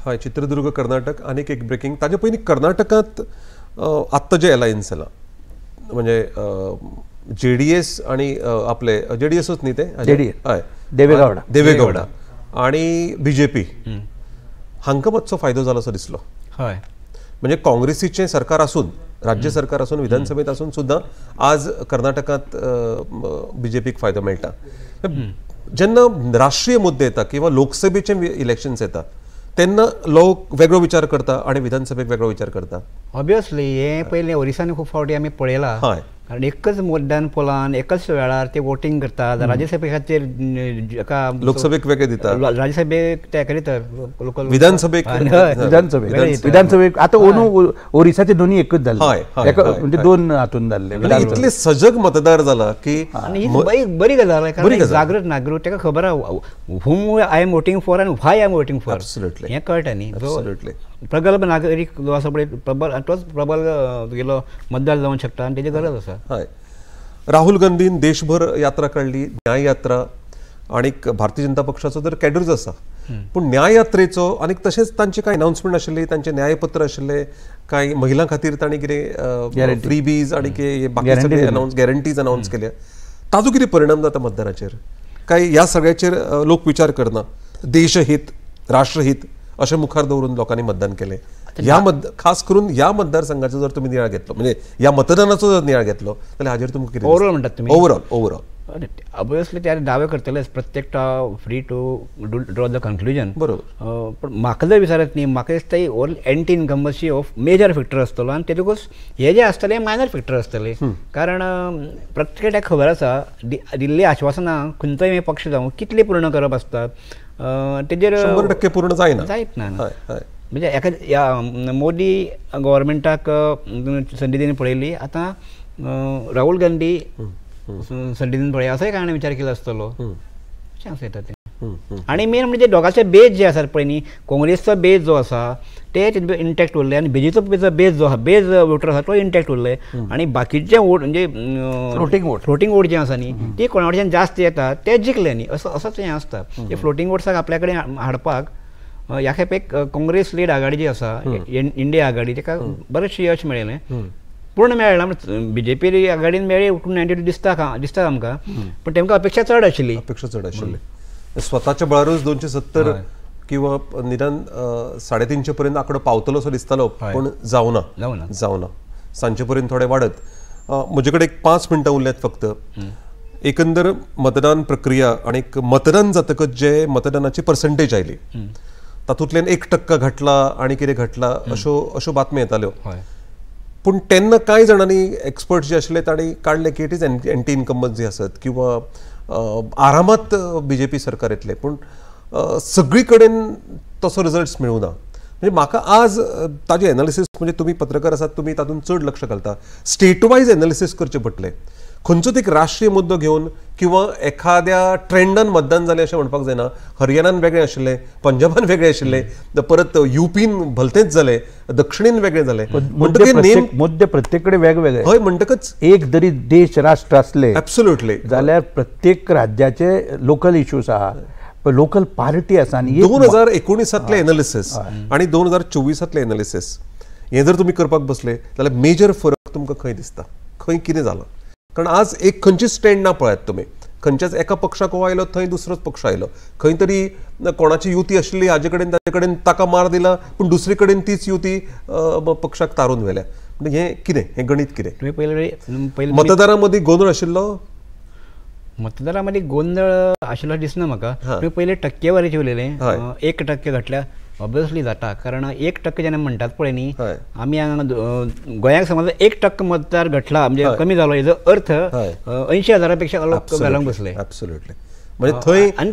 हय, चित्रदुर्ग कर्नाटक आनीक एक ब्रेकिंग. ताजे पयलीं कर्नाटकांत आत्तां जें एलायन्स जालां म्हणजे जेडीएस आनी आपले जेडीएसूच न्ही ते हय देवेगौडा देवेगौडा आनी बीजेपी हांकां मातसो फायदो जालो असो दिसलो. हय, म्हणजे काँग्रेसीचें सरकार आसून राज्य सरकार आसून विधानसभेत आसून सुद्दां आज कर्नाटकांत बीजेपीक फायदो मेळटा. जेन्ना राष्ट्रीय मुद्दे येता किंवा लोकसभेचे इलेक्शन्स येता तेन्ना लोक वेगळो विचार करता आणि विधानसभेक वेगळो विचार करता. ऑब्वियसली हे पयलीं ओरिसांनी खूब फावटी आमी पळयलां कारण एकच मतदान पोलान एकाच वेळार ते वोटींग करतात. राज्यसभे खातीर एका लोकसभेक वेगळे दितात, राज्यसभेक ते करीत लोकल, विधानसभेक विधानसभेक आतां ओनू ओरिसाचे दोन्ही एकच जाले, म्हणजे दोन हातून जाल्ले. इतले सजग मतदार जाला की बरी गजाल आहे, कारण जागृत नागरीक ताका खबर आहा whom I am voting for आनी why I am voting for. Absolutely हें कळटा न्ही. प्रगल्भ नागरीक जो आसा पळय प्रबल, तोच प्रबल तुगेलो मतदार जावंक शकता आनी तेजी गरज आसा. हय, राहुल गांधीन देशभर यात्रा काडली, न्याय यात्रा, आनीक भारतीय जनता पक्षाचो तर कॅडर्स आसा, पूण न्याय यात्रेचो आनीक तशेंच तांचे कांय अनाउन्समेंट आशिल्ले, तांचे न्यायपत्र आशिल्ले, कांय महिलां खातीर तांणी कितें फ्रीबीज आनी कितें बाकी सगळे अनाउन्स गॅरंटीज अनाउन्स केल्या, ताजो कितें परिणाम जाता मतदाराचेर? काय ह्या सगळ्याचेर लोक विचार करना, देशहीत राष्ट्रहीत अशें मुखार दवरून लोकांनी मतदान केलें? ह्या खास करून ह्या मतदारसंघाचो जर तुमी नियाळ घेतलो, म्हणजे ह्या मतदानाचो जर नियाळ घेतलो जाल्यार हाजेर तुमकां कितें ओवरऑल म्हणटात तुमी? ओवरऑल ओवरऑल ऑब्वियसली ते दावे करतलेच, प्रत्येक free to draw the conclusion. बरोबर. पण म्हाका जर विचारत न्ही, म्हाका दिसता ओवरऑल एंटी इनकम्बन्सी हो मेजर फॅक्टर आसतलो आनी तेतूकच हे जे आसतले मायनर फॅक्टर आसतले. कारण प्रत्येकाक खबर आसा दिल्ली आश्वासनां खंयचोय पक्ष जावं कितली पूर्ण करप आसतात तेजेर 100% पूर्ण जायना, जायत ना. म्हणजे एका ह्या मोदी गव्हर्मेंटाक संदी दिवन पळयली, आतां राहुल गांधी संदी दिवन पळय, असोय कांय विचार केलो आसतलो अशें आसूं येता तें. आनी मेन म्हणजे दोगांचे बेज जे आसात पळय न्ही, काँग्रेसचो बेज जो आसा ते इंटॅक्ट उरले आनी बीजेपीचो बेज जो आसा, बेज वोटर आसा तो इंटॅक्ट उरले, आनी बाकीचे वोट म्हणजे फ्लोटींग वोट जे आसा न्ही ती कोणा कडच्यान जास्त येता ते जिखले न्ही, असो असोच हें आसता. ते फ्लोटींग वोट्साक आपल्या कडेन हाडपाक ह्या खेपेक काँग्रेस लीड आघाडी जी आसा, इंडिया आघाडी, ताका बरेंचशें यश मेळ्ळें, पूर्ण मेळ्ळें ना. बीजेपी आघाडीन मेळ्ळी 292 दिसता दिसता आमकां, पण तेमकां अपेक्षा चड आशिल्ली, अपेक्षा चड आशिल्ली. स्वताच्या बळारूच 270 किंवा निदान 350 पर्यंत आंकडो पावतलो असो दिसतालो, पण जावना जावना, सांजे पर्यंत थोडे वाडत. म्हजे कडेन एक 5 मिनटां उरल्यात फक्त. एकंदर मतदान प्रक्रिया आनी मतदान जातकच जे मतदानाची पर्संटेज आयली तातूंतल्यान 1% घटला आनी कितें घटला अश्यो अश्यो बातम्यो येताल्यो. पूण तेन्ना कांय जाणांनी एक्सपर्ट जे आशिल्ले तांणी काडले की it is anti incumbency आसत किंवा आरामात बीजेपी सरकार येतलें, पूण सगळी कडेन तसो रिजल्ट्स मेळूं ना. म्हणजे म्हाका आज ताजें एनालिसीस, म्हणजे तुमी पत्रकार आसात, तुमी तातूंत चड लक्ष घालता, स्टेट वायज एनालिसीस करचें पडटलें. खंयचोच एक राष्ट्रीय मुद्दो घेवन किंवा एखाद्या ट्रेंडान मतदान जालें अशें म्हणपाक जायना. हरियाणान वेगळें आशिल्लें, पंजाबान वेगळें आशिल्लें, परत युपीन भलतेंच जालें, दक्षिणेन वेगळें जालें. म्हणटकीर मुद्दे प्रत्येक कडेन वेगवेगळे. हय, म्हणटकच एक जरी देश राष्ट्र आसले एब्सोल्युटली जाल्यार प्रत्येक राज्याचे लोकल इश्यूज आहा, लोकल पार्टी आसा. आनी 2019 एनालिसीस आनी 2024 एनालिसीस हें जर तुमी करपाक बसले जाल्यार मेजर फरक तुमकां खंय दिसता, खंय कितें जालां? कारण आज एक खंयचीच स्टँड ना पळयात तुमी, खंयच्याच एका पक्षाक हो आयलो थंय दुसरोच पक्ष आयलो, खंय तरी कोणाची युती आशिल्ली हाजे कडेन ताजे कडेन ताका मार दिला, पूण दुसरे कडेन तीच युती पक्षाक तारून व्हेल्या. म्हणजे हें कितें, हें गणीत कितें? तुमी पयलीं मतदारां मदीं गोंदळ आशिल्लो, मतदारां मदीं गोंदळ आशिल्लो दिसना म्हाका. तुमी पयलीं टक्केवारीचें उलयलें, 1% घटल्या ऑब्वियसली जाता, कारण 1% जेन्ना म्हणटात पळय न्ही, आमी हांगा गोंयाक समज 1% मतदार घटला म्हणजे कमी जालो, हेजो अर्थ 80,000 पेक्षा लोक घालूंक बसले. एब्सोल्युटली, म्हणजे थंय आनी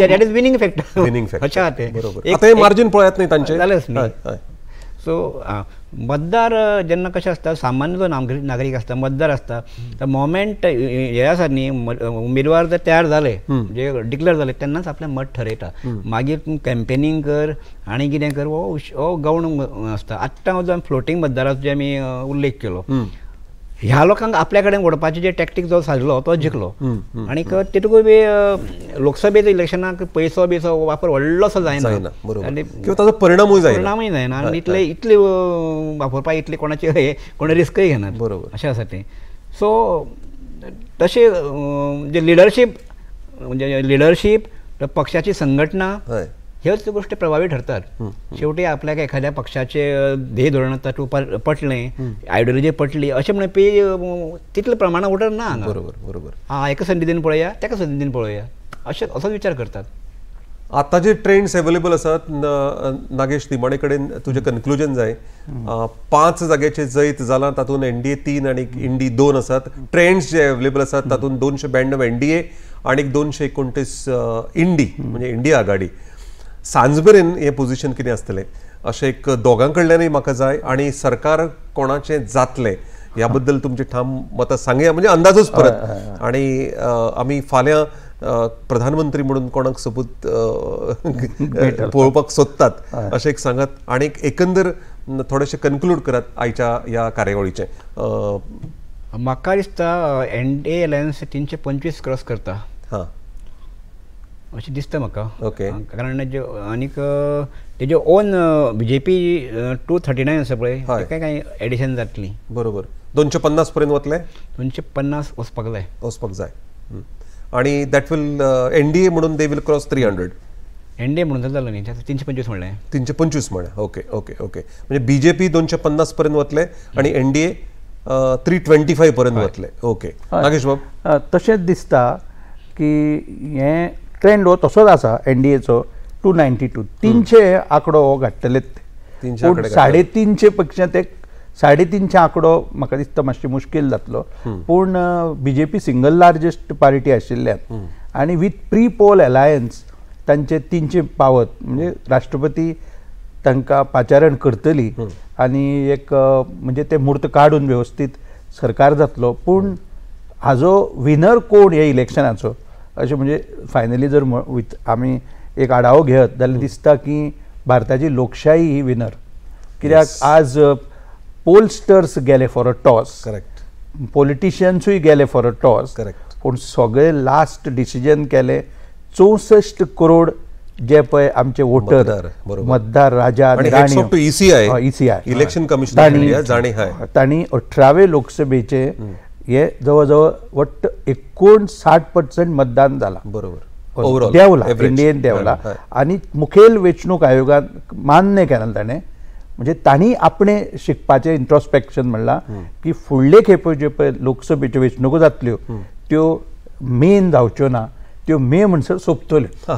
that is winning factor, winning factor. अच्छा, तें बरोबर. आतां हें मार्जीन पळयात न्ही तांचें, जालेंच न्ही. सो मतदार जेन्ना कशें आसता, सामान्य जो नागरीक आसता, मतदार आसता, the moment हे आसा न्ही, उमेदवार जर तयार जाले, म्हणजे डिक्लेअर जाले, तेन्नाच आपलें मत ठरयता. मागीर तूं कॅम्पेनींग कर आनी कितें कर, हो गौण आसता. आत्तां जो फ्लोटींग मतदाराचो जे आमी उल्लेख केलो, ह्या लोकांक आपल्या कडेन ओडपाचे जे टॅक्टीक जो साजलो तो जिखलो. आनी तेतूंकूय बी लोकसभेच्या इलेक्शनाक पयसो बिसो वापर व्हडलोसो जायना, किंवा ताजो परिणामूय जायना, परिणामूय जायना. आनी इतले इतले वापरपाक इतले कोणाचे कोण रिस्कय घेनात, बरोबर, अशें आसा तें. सो तशें जे लिडरशीप, म्हणजे लिडरशीप, पक्षाची संघटना, ह्योच गोष्टी प्रभावी ठरतात. शेवटी आपल्याक एखाद्या पक्षाचे ध्येय धोरण तातूंत पटलें, आयडियोलॉजी पटली अशें म्हणपी तितले प्रमाणान वोटर ना हांगा. बरोबर बरोबर. हां, एका संदी दिवन पळोवया, तेका संदी दिवन पळोवया, अशें असोच विचार करतात. आतां जे ट्रेंड्स अवेलेबल आसात नागेश निमाणे कडेन तुजें कन्क्लुजन जाय. 5 जाग्याचे जैत जालां तातूंत एनडीए 3 आनी इंडी 2 आसात. ट्रेंड्स जे अवेलेबल आसात तातूंत 292 एनडीए आनी 229 इंडी म्हणजे इंडिया आघाडी. सांज मेरेन हें पोझिशन कितें आसतलें अशें एक दोगां कडल्यानूय म्हाका जाय आनी सरकार कोणाचें जातलें ह्या बद्दल तुमची ठाम मतां सांगया म्हणजे अंदाजूच परत. आनी आमी फाल्यां प्रधानमंत्री म्हणून कोणाक सोबूत पळोवपाक सोदतात अशें एक सांगात आनी एकंदर थोडेशें कन्क्लूड करात आयच्या ह्या कार्यावळीचें. म्हाका दिसता एनडीए अलायन्स 325 क्रॉस करता हां अशें दिसता म्हाका. ओके कारण आनीक तेजे ओन बीजेपी 239 आसा पळय ताका कांय एडिशन जातली. बरोबर 250 पर्यंत वतले. 250 वचपाक जाय. वचपाक जाय आनी that will NDA म्हणून they will cross 300. NDA म्हणून जालो न्ही 325 म्हणलें. 325 म्हणलें. ओके ओके ओके म्हणजे बीजेपी 250 पर्यंत वतले आनी एनडीए 325 पर्यंत वतले. ओके नागेश बाब तशेंच दिसता की हें ट्रेंड हो तसोच आसा एनडीएचो 292 300 आंकडो हो घाडटले. पूण 350 पेक्षा ते 350 आंकडो म्हाका दिसता मातशें मुश्कील जातलो. पूण बीजेपी सिंगल लार्जस्ट पार्टी आशिल्ल्यान आनी विथ प्री पोल अलायन्स तांचे 300 पावत म्हणजे राष्ट्रपती तांकां पाचारण करतली आनी एक म्हणजे ते म्हूर्त काडून वेवस्थीत सरकार जातलो. पूण हाजो विनर कोण हे इलेक्शनाचो अशें म्हणजे फायनली जर आमी एक आढावो घेत जाल्यार दिसता की भारताची लोकशाही ही विनर. कित्याक आज पोलस्टर्स गेले फॉर अ टॉस, करेक्ट, पॉलिटिशियन्सूय गेले फॉर अ टॉस, करेक्ट, पूण सगळे लास्ट डिसिजन केले 64 करोड जे पळय आमचे वोटर मतदार Raja Rani ECI election commission तांणी 18वे लोकसभेचे हे जवळ जवळ वट्ट 59% मतदान जाला. बरोबर देंवला इंडियन देंवला आनी मुखेल वेंचणूक आयोगान मान्य केला ताणें. म्हणजे तांणी आपणें शिकपाचें इंट्रोस्पेक्शन म्हणलां की फुडले खेपो ज्यो पळय लोकसभेच्यो वेंचणुको जातल्यो त्यो मेन जावच्यो ना, त्यो मे म्हणसर सोंपतल्यो.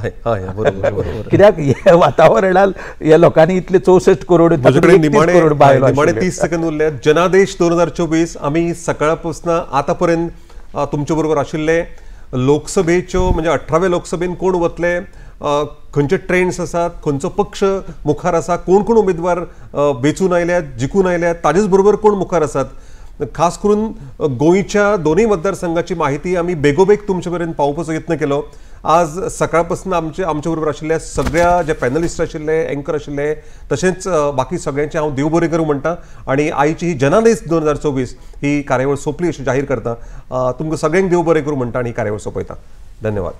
कित्याक हे वातावरणान ह्या लोकांनी इतले 64 करोड निमाणे 30 सेकंद उरले. जनादेश 2024 आमी सकाळ पासून आतां पर्यंत तुमचे बरोबर आशिल्ले. लोकसभेच्यो म्हणजे 18वे लोकसभेन कोण वतले, खंयचे ट्रेंड्स आसात, खंयचो पक्ष मुखार आसा, कोण कोण उमेदवार वेंचून आयल्यात, जिखून आयल्यात, ताजेच बरोबर कोण मुखार आसात, खास करून गोंयच्या दोनूय मतदारसंघाची माहिती आमी बेगोबेग तुमचे मेरेन पावोवपाचो यत्न केलो. आज सकाळपासून आमचे बरोबर आशिल्ल्या सगळ्या जे पॅनलिस्ट आशिल्ले, एंकर आशिल्ले, तशेंच बाकी सगळ्यांचे हांव देव बरें करूं म्हणटा आनी आयची ही जनादेश 2024 ही कार्यावळ सोंपली अशी जाहीर करता. तुमकां सगळ्यांक देव बरें करूं म्हणटा आनी ही कार्यावळ सोंपयता. धन्यवाद.